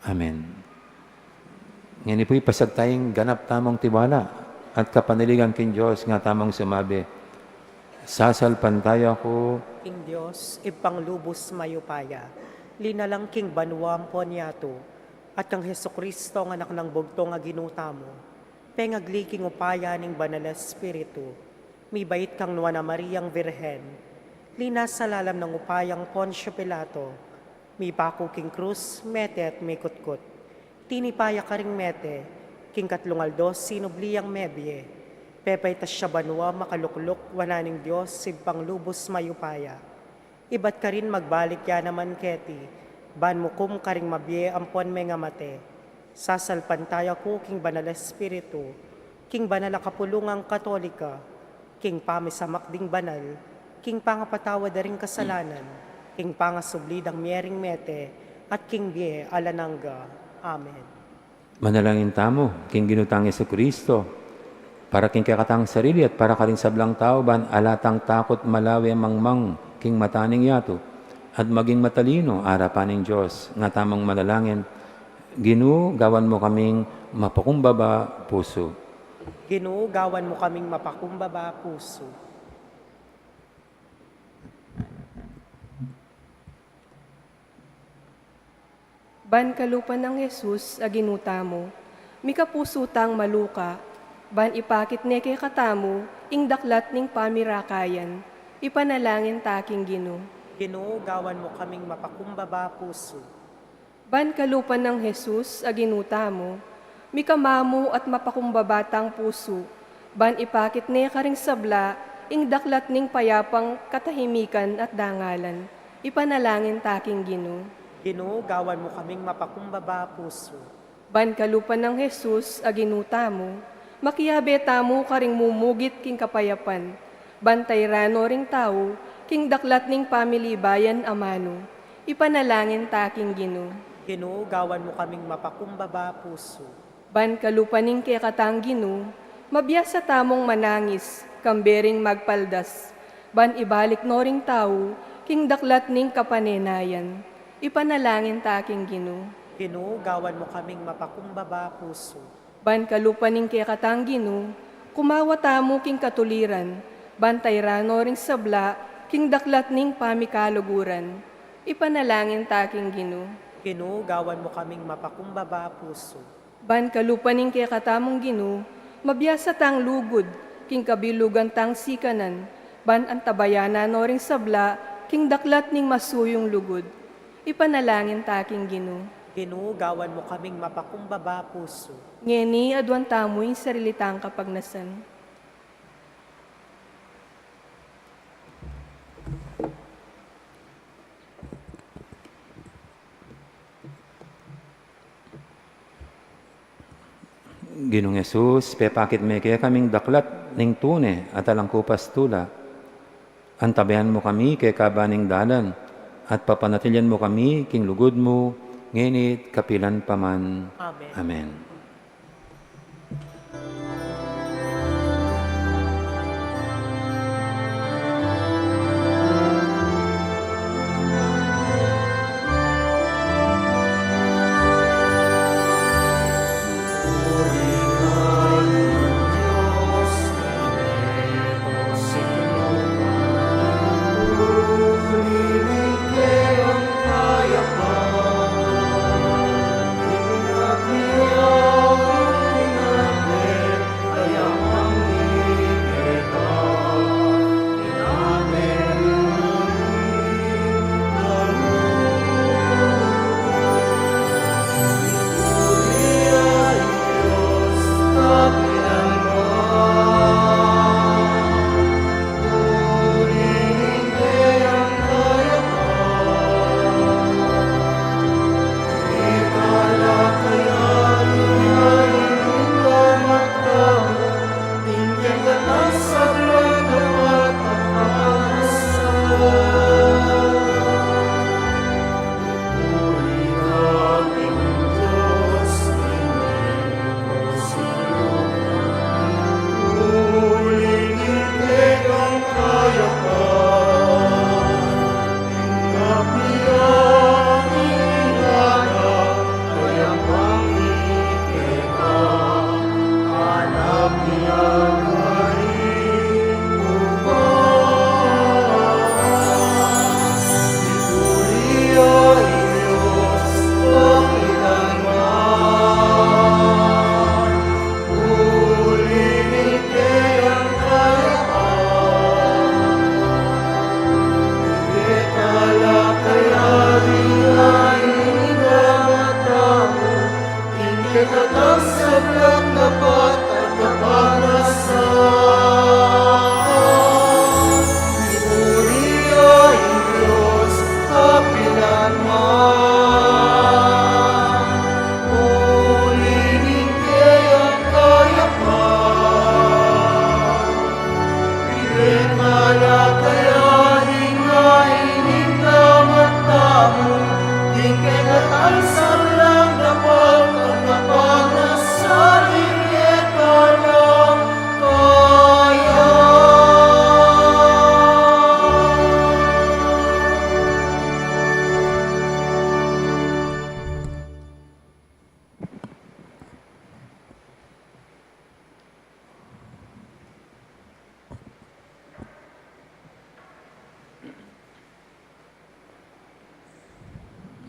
Amen. Ngeni pu, ipasag taya ing ganap tamung tiwala at kapanaligan king Dios, nga tamung sumabi, sasalpantaya ku king Dios, Ibpang lubus mayupaya, linalang king banua ampon yatu, at kang Jesucristo, a Anak nang bugtung a Ginu tamu, pengagli king upaya ning Banal a Espiritu, mibait kang Nuan a Mariang Virgen, linas sa lalam nang upayang Poncio Pilato, mipaku king krus, mete at mikutkut. Tinipa ya karing mete, king katlung aldo sinubli yang mebie. Pepaitas ya banua, makalukluk wanan ning Dios Ibpang lubus mayupaya. Ibat karin magbalik ya naman keti, ban mukum karing mabie ampon mengamate. Sasalpantaya ku king Banal a Espiritu, king banal a kapulungang Katolika, king pamisamak ding banal, king pangapatawad da ring kasalanan, king pangasubli dang mie ring mete, at king bie alang angga. Amen. Manalangin tamu king Ginu tang Jesucristo, para king kekatang sarili at para karing sablang tau, ban ala tang takut malawe mangmang king mata ning yatu, at maging matalino arapan ning Dios. Nga tamung manalangin, Ginu, gawan mu kaming mapakumbaba pusu. Ginu, gawan mu kaming mapakumbaba pusu. Ban kalupa nang Jesus a Ginu tamu, mikapusu tang maluka, ban ipakit ne kekatamu ing daklat ning pamirakayan, ipanalangin ta king Ginu. Ginu, gawan mu kaming mapakumbaba pusu. Ban kalupa nang Jesus a Ginu tamu, mikamamu at mapakumbaba tang pusu, ban ipakit ne karing sabla ing daklat ning payapang katahimikan at dangalan, ipanalangin ta king Ginu. Ginu, gawan mu kaming mapakumbaba pusu. Ban kalupa nang Jesus a Ginu tamu, makiabe tamu karing mumugit king kapayapan, ban tairan no ring tau king daklat ning pamilibayan amanu, ipanalangin ta king Ginu. Ginu, gawan mu kaming mapakumbaba pusu. Ban kalupa ning kekatang Ginu, mabiasa tamung manangis, kambe ring magpaldas, ban ibalik no ring tau king daklat ning kapanenayan, ipanalangin ta king Ginu. Ginu, gawan mu kaming mapakumbaba pusu. Ban kalupa ning kekatang Ginu, kumawa tamu king katuliran, ban tairan no ring sabla king daklat ning pamikaluguran, ipanalangin ta king Ginu. Ginu, gawan mu kaming mapakumbaba pusu. Ban kalupa ning kekatamung Ginu, mabiasa tang lugud, King kabilugan tang sikanan, ban antabayanan no ring sabla, king daklat ning masuyung lugud. Ipanalangin ta king Ginu. Ginu, gawan mu kaming mapakumbaba pusu. Ngeni, aduan tamu ing sarili tang kapagnasan. Ginung Jesus, pepakit me kekami ing daklat ning tune at alang kupas tula. Antabayan mu kami kekaba ning dalan, at papanatilian mu kami king lugud mu, ngeni at kapilan pa man. Amen. Amen.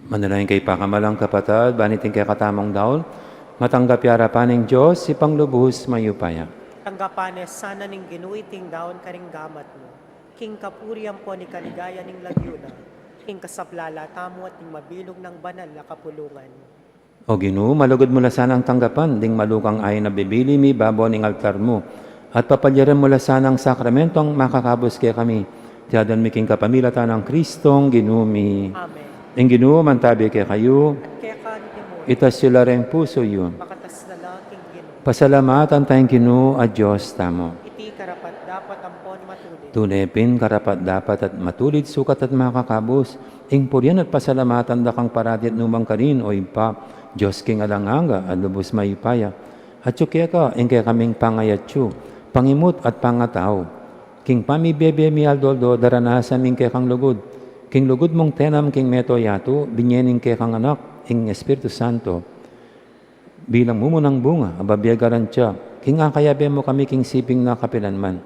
Manalangin kayu pakamalan, kapatad, ban iting kekatamung daun matanggap ya king arapan ning Dios, Ibpang lubus mayupaya. Tanggapan na sana ning Ginu iting daun karing gamat mu, king kapurian ampon king kaligayan ning lagyu na, king kasaplalan tamu at ning mabilug nang banal a kapulungan. O Ginu, malugud mu la sanang tanggapan ding malukang ain a bibili mi babo ning altar mu, at papalyaran mu la sanang sakramentong makakabus kekami. Iti adwan mi king kapamilatan nang Kristong Ginu mi. Amen. Ing Ginu mantabi kekayu. At keka naman. Itas yu la ring pusu yu. Makatas na la king Ginu. Pasalamatan taya ing Ginu a Dios tamu. Iti karapat-dapat ampon matulid. Tune pin karapat-dapat at matulid, sukat at makakabus, ing purian at pasalamatan da kang parati at nukarin man, o Ibpa, Dios king alang angga at lubus mayupaya. Atyu keka ing kekaming pangayatyu, pangimut at pangatau. King pamibie-bie mi aldo-aldo, daranasan mi ing kekang lugud. King lugud mung tinanam king mabilug a yatu, binie ning kekang Anak, ing Espiritu Santo. Bilang mumunang bunga a babie garantiya, king akayabe mu kami king siping na kapilan man.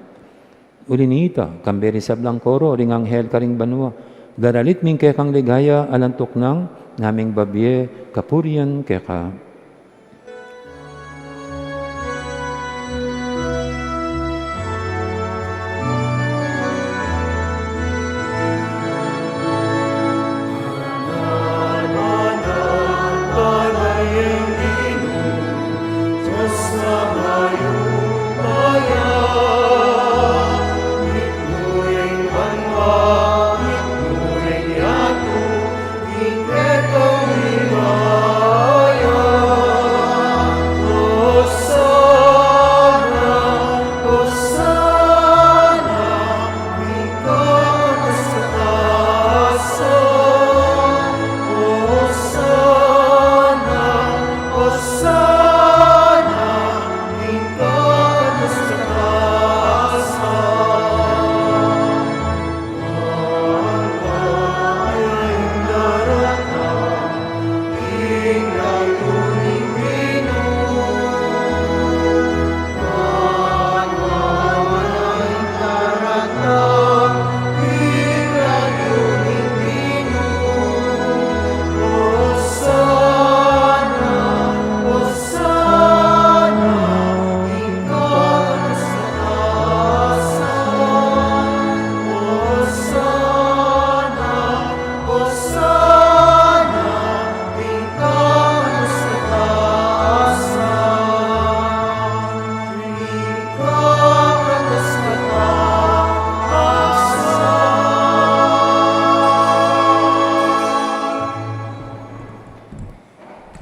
Uli na nita, kambe ring sablang koro ring anghel karing banua, daralit mi ing kekang ligaya alang tuknang, ngaming babie kapurian keka.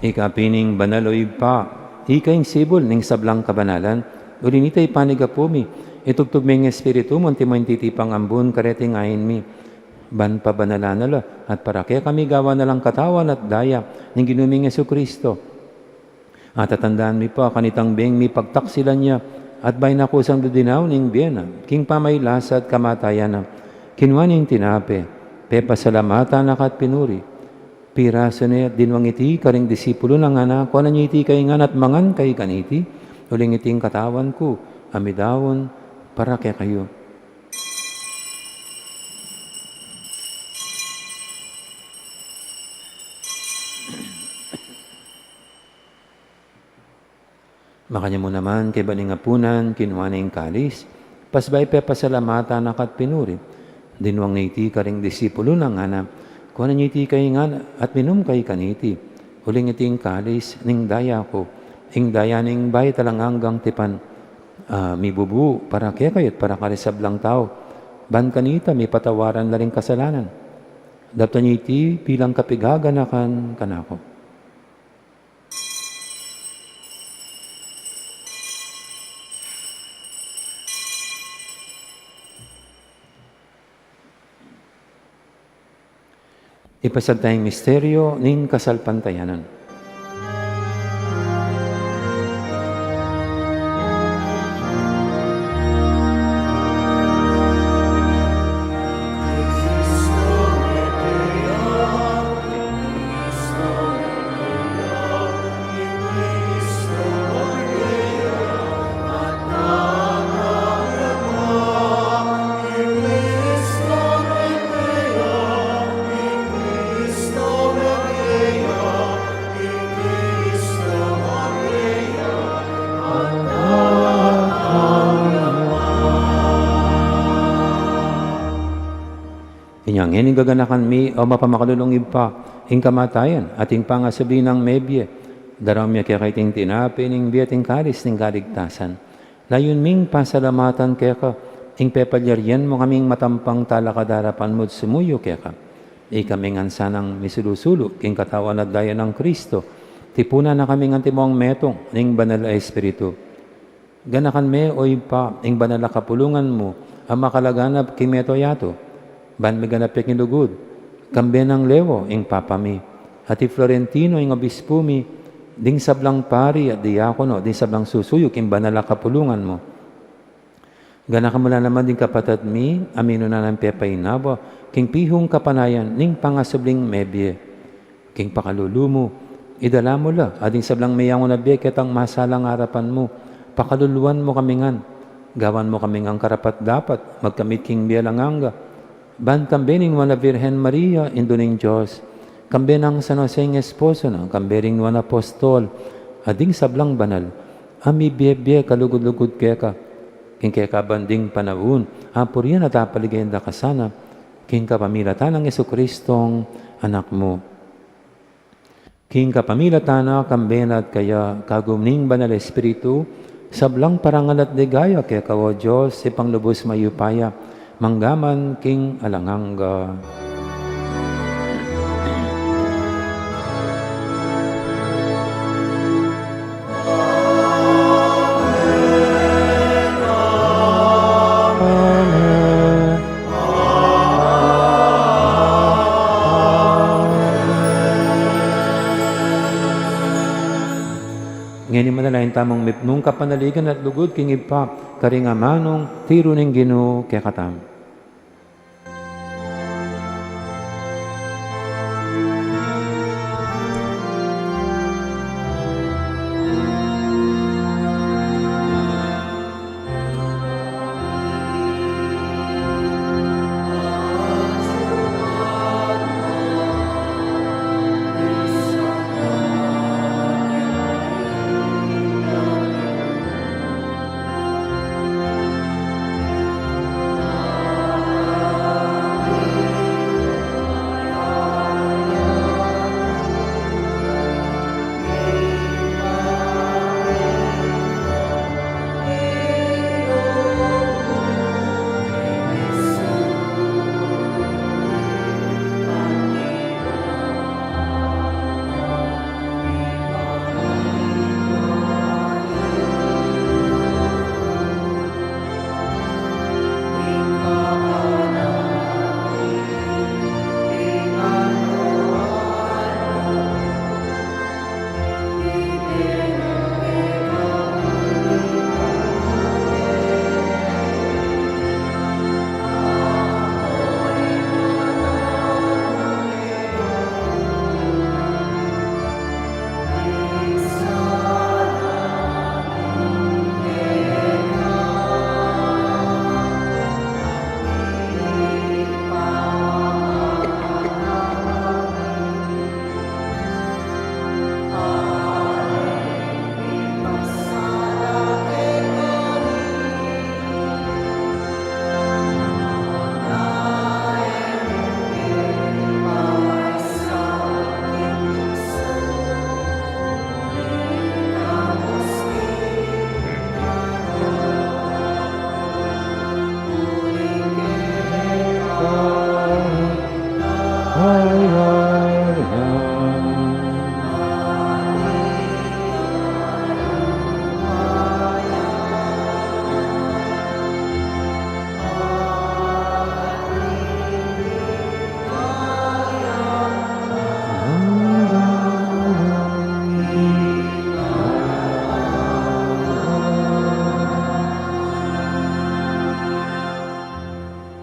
Ika pin ing banal, o Ibpa, ika ing sibul ning sablang kabanalan, uli na nita ipanyawad mi, itubud me ing Espiritu mu, antimo ing titipang ambun kareting ain mi, ban pabanalan na la, at para kekami gawan na lang katawan at daya ning Ginu ming Jesucristo. At tatandaan mi pa kanitang beng mipagtaksilan ya, at bayu na kusang dudinaun ing bie na, king pamaylasa at kamatayan na, kinua ne ing tinape, pepasalamatan na ka at pinuri, pirasu ne at dinwang iti karing disipulu na, ngana, kuanan ye iti kayu ngan at mangan kayu kaniti, uling iti ing katawan ku, a midaun para kekayu. Makanyan mu naman, kaybat ning apunan, kinua ne ing kalis, pasbayu pepasalamatan na ka at pinuri, dinwang ne iti karing disipulu na, ngana, kuanan ye iti kayu ngan at minum kayu kaniti, uling iti ing kalis ning daya ku, ing daya ning bayu at alang anggang tipan, a mibubu para kekayu at para karing sablang tau, ban kanita mipatawaran la ring kasalanan. Daptan ye iti bilang kapaganakan kanaku. Ipasiag taya ing misteryu ning kasalpantayanan. Inya ngeni gaganakan mi, o mapamakalulung Ibpa, ing kamatayan at ing pangasubli nang mebie, daraun mi keka iting tinape ning bie at ing kalis ning kaligtasan. Layun ming pasalamatan keka ing pepalyarian mu kaming matampang talakad king arapan mu at sumuyu keka. Ikami ngan sanang misulu-sulu king katawan at daya nang Kristo, tipunan na kaming antimong metung ning Banal a Espiritu. Ganakan me, o Ibpa, ing banal a kapulungan mu a makalaganap king mabilug a yatu, ban miganap ya king lugud, kambe nang Leo ing Papa mi, at i Florentino ing Obispu mi, ding sablang pari at diakono, ding sablang susuyu king banal a kapulungan mu. Ganakan mu la naman ding kapatad mi a minuna nang pepainawa king pihung kapanayan ning pangasubling mebie. King pakalulu mu, idala mu la, at ding sablang meyangu na bie ketang masalang arapan mu, pakaluluan mu kami ngan, gawan mu kami ngan karapat-dapat magkamit king bie alang angga, ban kambe ning Nuan a Virgen Maria, Indu ning Dios, kambe nang San Jose ing esposo na, kambe ring nuan a apostol, at ding sablang banal a mibie-bie kalugud-lugud keka, king kekabang ding panaun, apurian at apaligayan da ka sana, king kapamilatan nang Jesucristong Anak mu. King kapamilatan na, kambe na at keya, kagum ning Banal a Espiritu, sablang parangal at ligaya keka, o Dios, Ibpang lubus mayupaya, mangga man king alang angga. Ngeni manalangin tamung mipnung kapanaligan at lugud king Ibpa, karing amanung tiru ning Ginu kekatamu.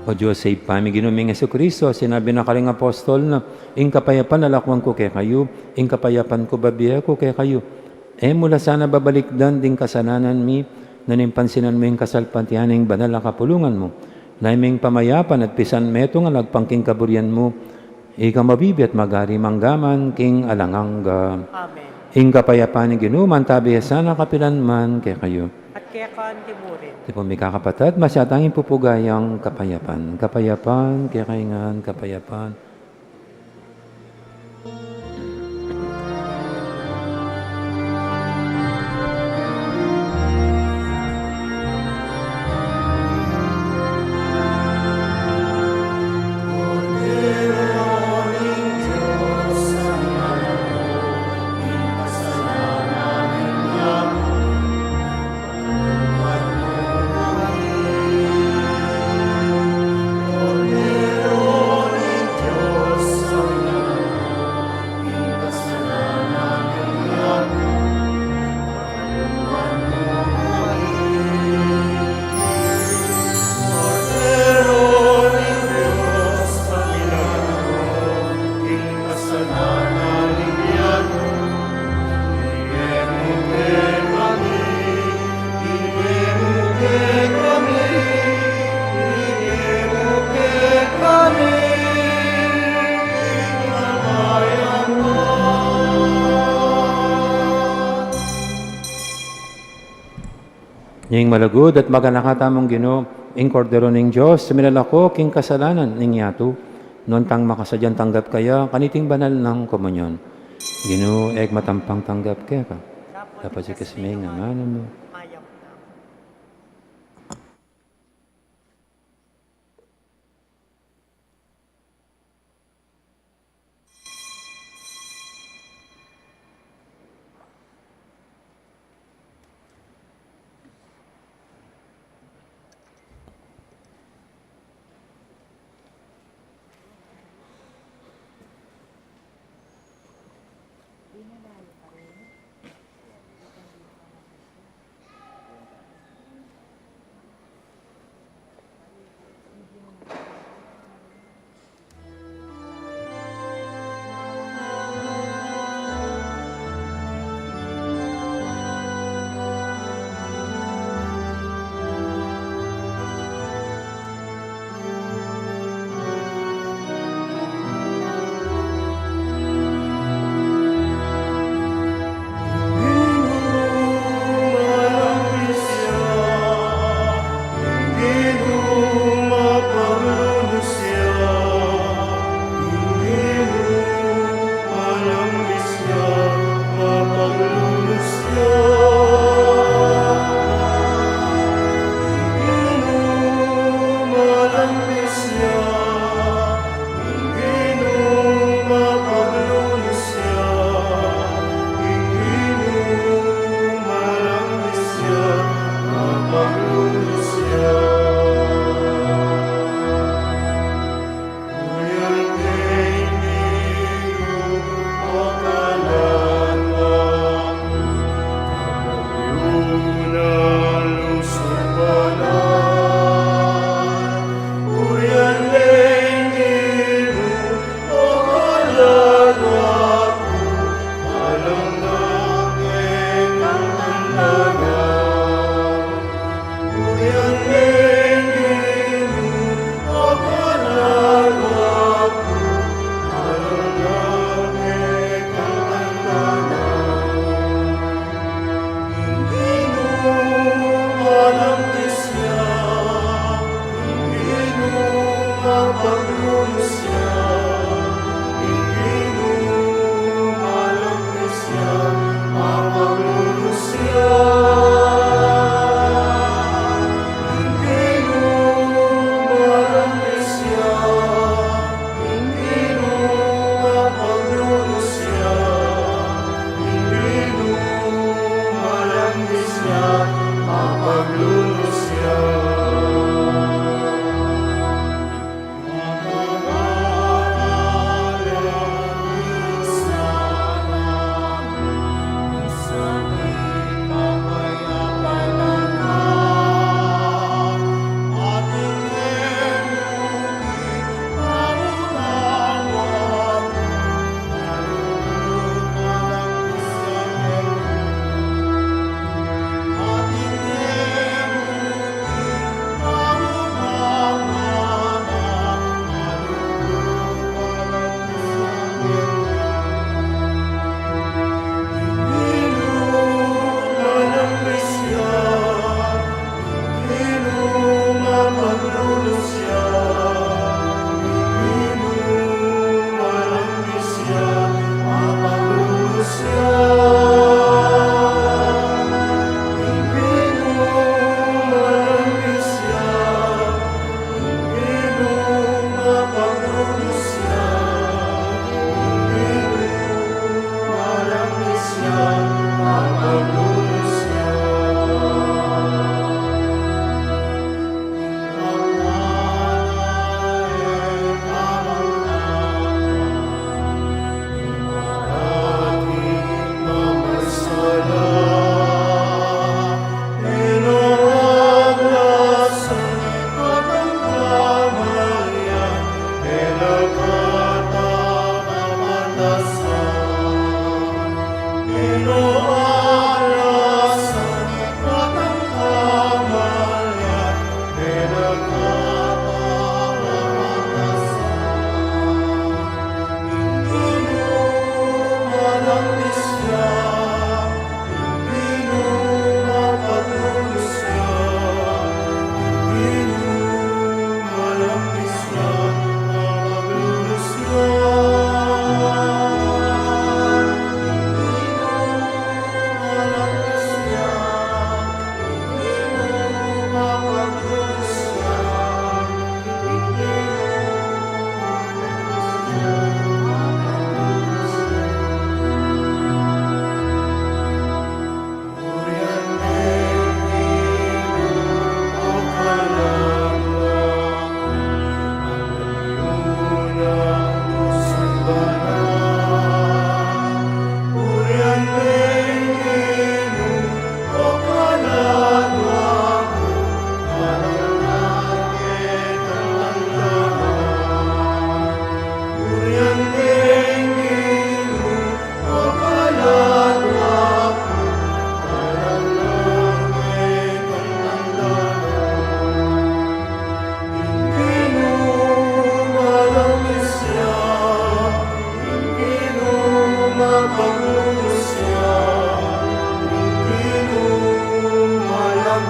O Dios, Ibpa mi, Ginu ming Jesucristo, sinabi na karing apostol na, "Ing kapayapan lalakwan ku kekayu, ing kapayapan ku babie ku kekayu." E mu la sana babalikdan ding kasalanan mi, nune pansinan mu ing kasalpantayanan ning banal a kapulungan mu. Lalam ning pamayapan at pisan metung a agpang king kaburian mu, ika mabibie at magari mangga man king alang angga. Amen. Ing kapayapan ning Ginu mantabi ya sana kapilan man kekayu. At keka naman murin. Iti pung mikakapatad, masyatang ipupugay ing kapayapan. Kapayapan, kekayu ngan, kapayapan. Ing malugud at maganaka tamung Ginu, ing Kordero ning Dios, a milalako king kasalanan ning yatu, nuan tang makasadyang tanggap kaya kaniting banal nang komunyon. Ginu, e ku matampang tanggap keka, dapot sikas me ing ngan mu.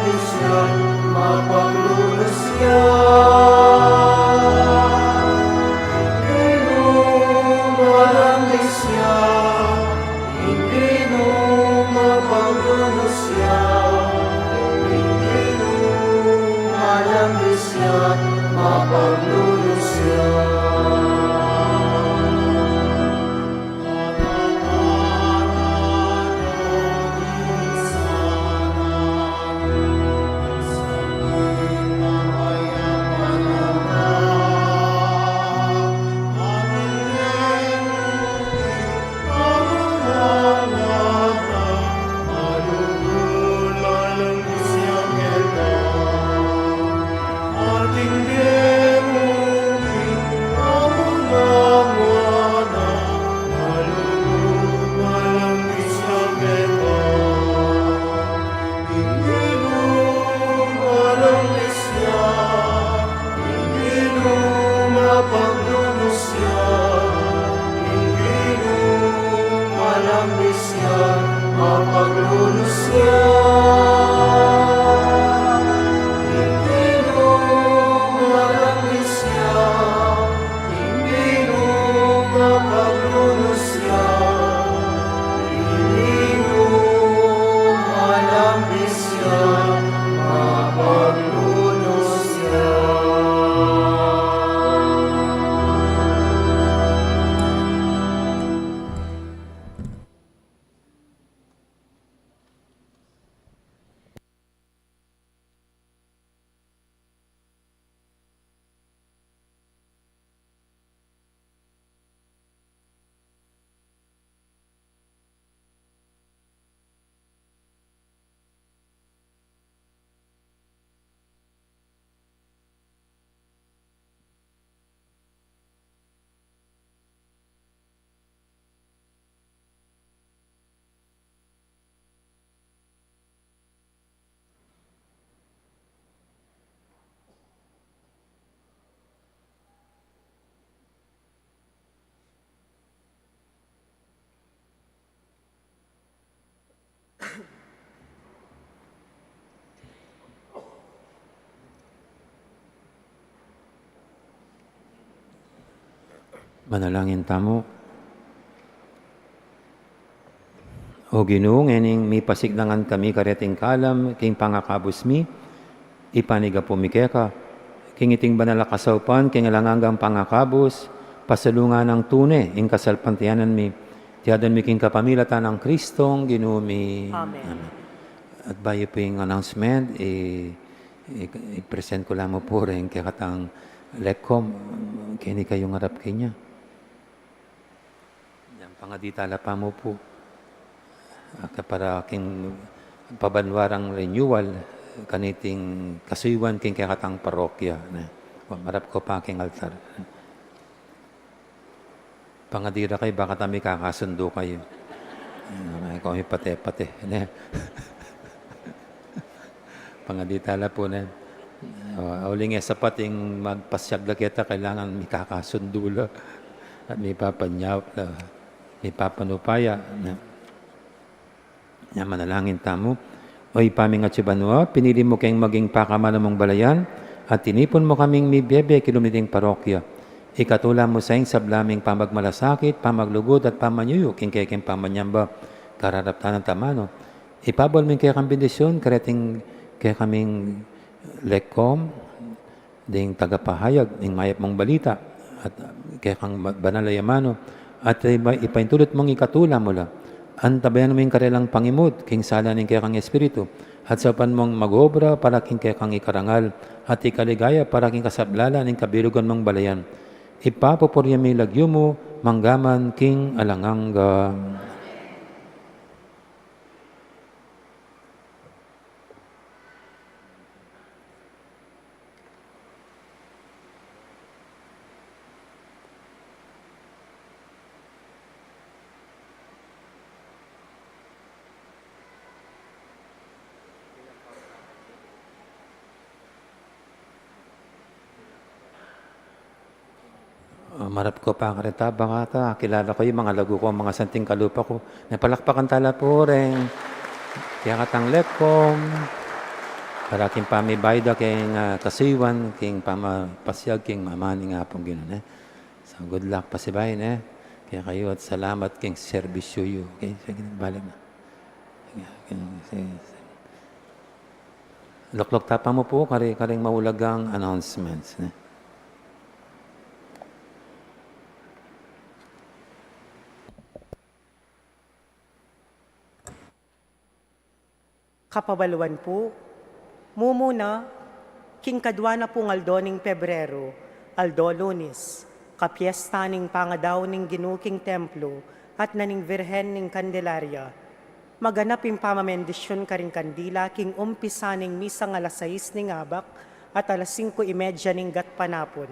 Siya, mapaglunus siya. Ing Ginu malambis siya. Ing Ginu mapaglunus siya. Ing Ginu malambis siya. Mapaglunus siya. Mapaglunus ya. Ing Ginu malambis ya. Ing Ginu mapaglunus ya. Ing Ginu malambis ya. Mapaglunus ya. Manalangin tamu. O Ginu, ngening mipasiklangan kami kareting kalam king pangakabus mi, ipanyawad mi keka king iting banal a kasaupan king alang anggang pangakabus, pasalungan nang tune ing kasalpantayanan mi. Iti adwan mi king kapamilatan nang Kristong Ginu mi. Amen. Amen. At bayu pu ing announcement, i, i, i-present ku la mu pu ring kekatang lekkom, keni kayung arap kenya. Yang pangadi tala pa mu pu. Aka para king pabanua rang renewal, kaniting kasuyuan king kekatang parokya, ne. Marap ko pa king altar. Pangadi ra kayu, baka ta mikakasundu kayu. Ay, kung ipate-pate, ne? Pangadi tala pu, ne? O, uling e sapat ing magpasyag la keta, kailangan mikakasundu la. At mipapanyawad la. Mipapanupaya, ne? Nya manalangin tamu. O Ibpa ming atsu banua, pinili mu keng maging pakamalan mung balayan, at tinipun mu kaming mibebe king lub niting parokya. Ikatula mu sa ing sabla ming pamagmalasakit, pamaglugud, at pamanyuyu king kekeng pamanyamba, kararaptan at amanu. Ipabal mu ing kekang bendisyun kareting kekaming lekkom, ding tagapahayag ning mayap mung balita, at kekang ma-, banal a amanu, at ipa-, ipaintulud mung ikatula mu la. Antabayanan mu ing karelang pangimud king sala ning kekang espiritu, at saupan mung mag-obra para king kekang ikarangal at ikaligaya, para king kasablalan ning kabilugan mung balayan. Ipapupuri mi ing lagyu mu, mangga man king alang angga. Ah, marap ko pa kareta, baka ta, kilala ko yu, mga lagu ko, mga santing kalupa ko. Ne, palakpakan tala pu reng kekatang lekkom. Para king pamibayad da king, ah, kasuyuan, king pamapasyag, king mama ning Apung Ginu, ne? So, good luck pasibayu, ne? Kekayu at salamat king serbisyu yu. Okay, sige, balik na. Sige, sige, sige. Lukluk ta pa mu pu, kari, karing maulagang announcements, ne? Kapabaluan pu, mumuna, king kadua na pung aldo ning Pebrero, aldo Lunis, kapiesta ning pangadaun ning Ginu king templo at na ning Virgen ning Candelaria. Maganap ing pamamendisyun karing kandila king umpisa ning misang alas sais ning abak at alas singko y media ning gatpanapun.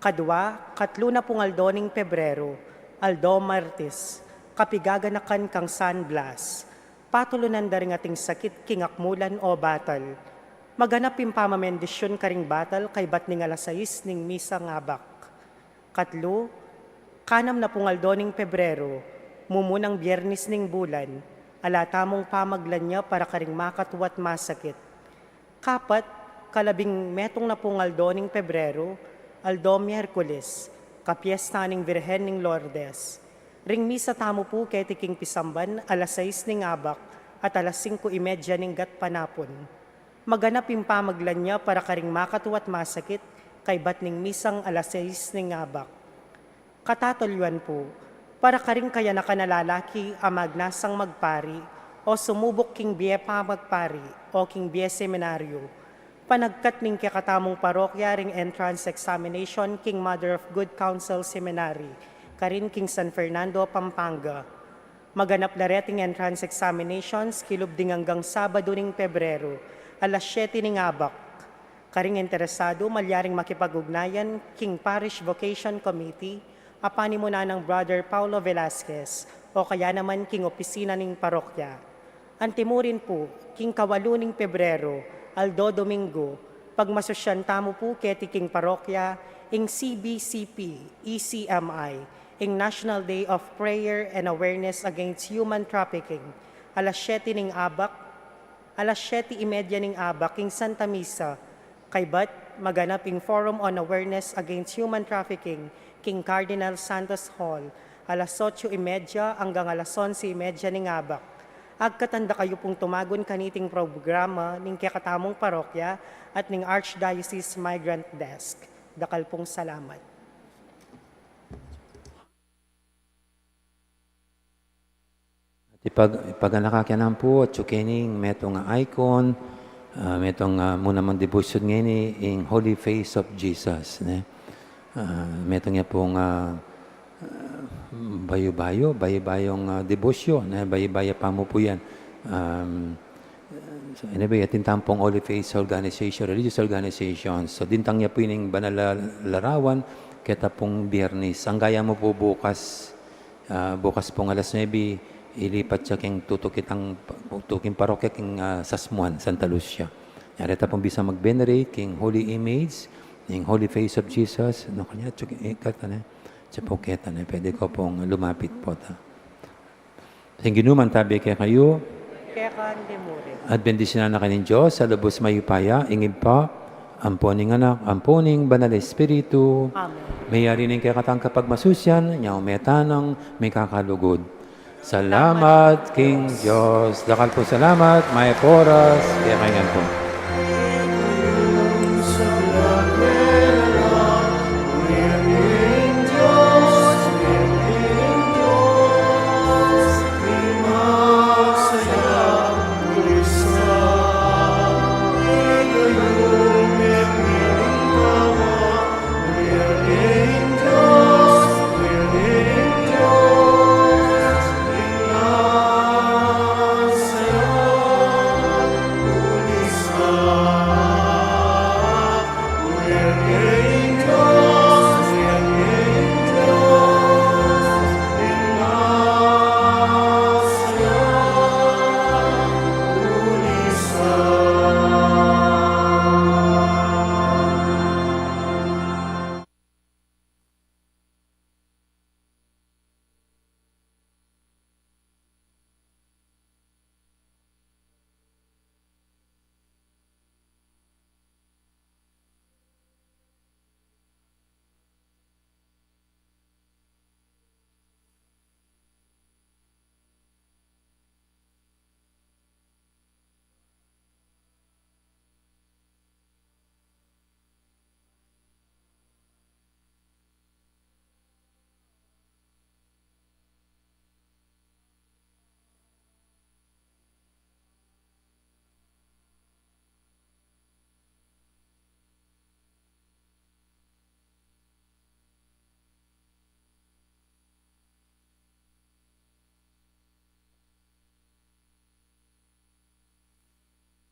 Kadua, katlu na pung aldo ning Pebrero, aldo Martis, kapigaganakan kang San Blas. Patulunan da ring ating sakit king akmulan o batal. Maganap ing pamamendisyun karing batal kaybat ning alas sais ning misang abak. Katlu, kanam na pung aldo ning Pebrero, mumunang Biernis ning bulan, ala tamung pamaglanya para karing makatwa at masakit. Kapat, kalabing metung na pung aldo ning Pebrero, aldo Miyerkules, kapiesta ning Virgen ning Lourdes. Ring misa tamu pu keti king pisamban alas sais ning abak at alas singko y media ning gatpanapun. Maganap ing pamaglanya para karing makatwa at masakit, kaybat ning misang alas sais ning abak. Katatuluan pu, para karing kayanakan a lalaki a magnasang magpari o sumubuk king bie pamagpari o king bie seminaryo, panagkat ning kekatamung parokya ring entrance examination king Mother of Good Counsel Seminary, karin king San Fernando, Pampanga. Maganap la reting entrance examinations kilub ding anggang Sabadu ning Pebrero, alas siyete ning abak. Karing interesadu, malyaring makipag-ugnayan king Parish Vocation Committee a panimunan nang Brother Paulo Velasquez o kaya naman king opisina ning parokya. Antimurin pu, king kawalu ning Pebrero, aldo Domingo, pagmasusyan tamu pu keti king parokya ing C B C P E C M I, ing National Day of Prayer and Awareness Against Human Trafficking, alas siyete ning abak, alas siyete y media ning abak king Santa Misa. Kaybat, maganap ing Forum on Awareness Against Human Trafficking king Cardinal Santos Hall, alas otso y media anggang alas onse y media ning abak. Agkatan da kayu pung tumagun kaniting programa ning kekatamung parokya at ning Archdiocese Migrant Desk. Dakal pung salamat. At ipag-, ipaganaka ke naman pu, atyu keni ing metung a icon, ah, metung, ah, mu namang debosyon ngeni, ing Holy Face of Jesus, ne? Ah, metung ya pung, ah, ah, bayu-bayu, bayu-bayung, ah, debosyon, ne? Bayu-bayu pamupuyan. Um, So, anyway, atin tamu pung Holy Face organization, religious organization. So, dintang ya pu ining banal a larawan, keta pung Biernis. Angga ya mu pu bukas, ah, bukas pung alas nuebe, ilipat ya king tutuking, tutuking parokya king, ah, Sasmuan, Santa Lucia. Yari ta pung bisa mag-venerate king holy image, ning Holy Face of Jesus. Ano kanya? Tsuk-, eh, keta ne. Tsuk-, keta ne. Pwede ko pung lumapit pu ta. Ing Ginu mantabi kekayu. Keka naman murin. At bendisyunan na kayu ning Dios a lubus mayupaya, ing Ibpa, ampo ning Anak, ampo ning Banal a Espiritu. Amen. Meyari ne ing kekatang kapagmasusyan, inyang meta nang mikakalugud. Salamat king Dios. Dakal pung salamat, mayap a oras, kekayu ngan pu.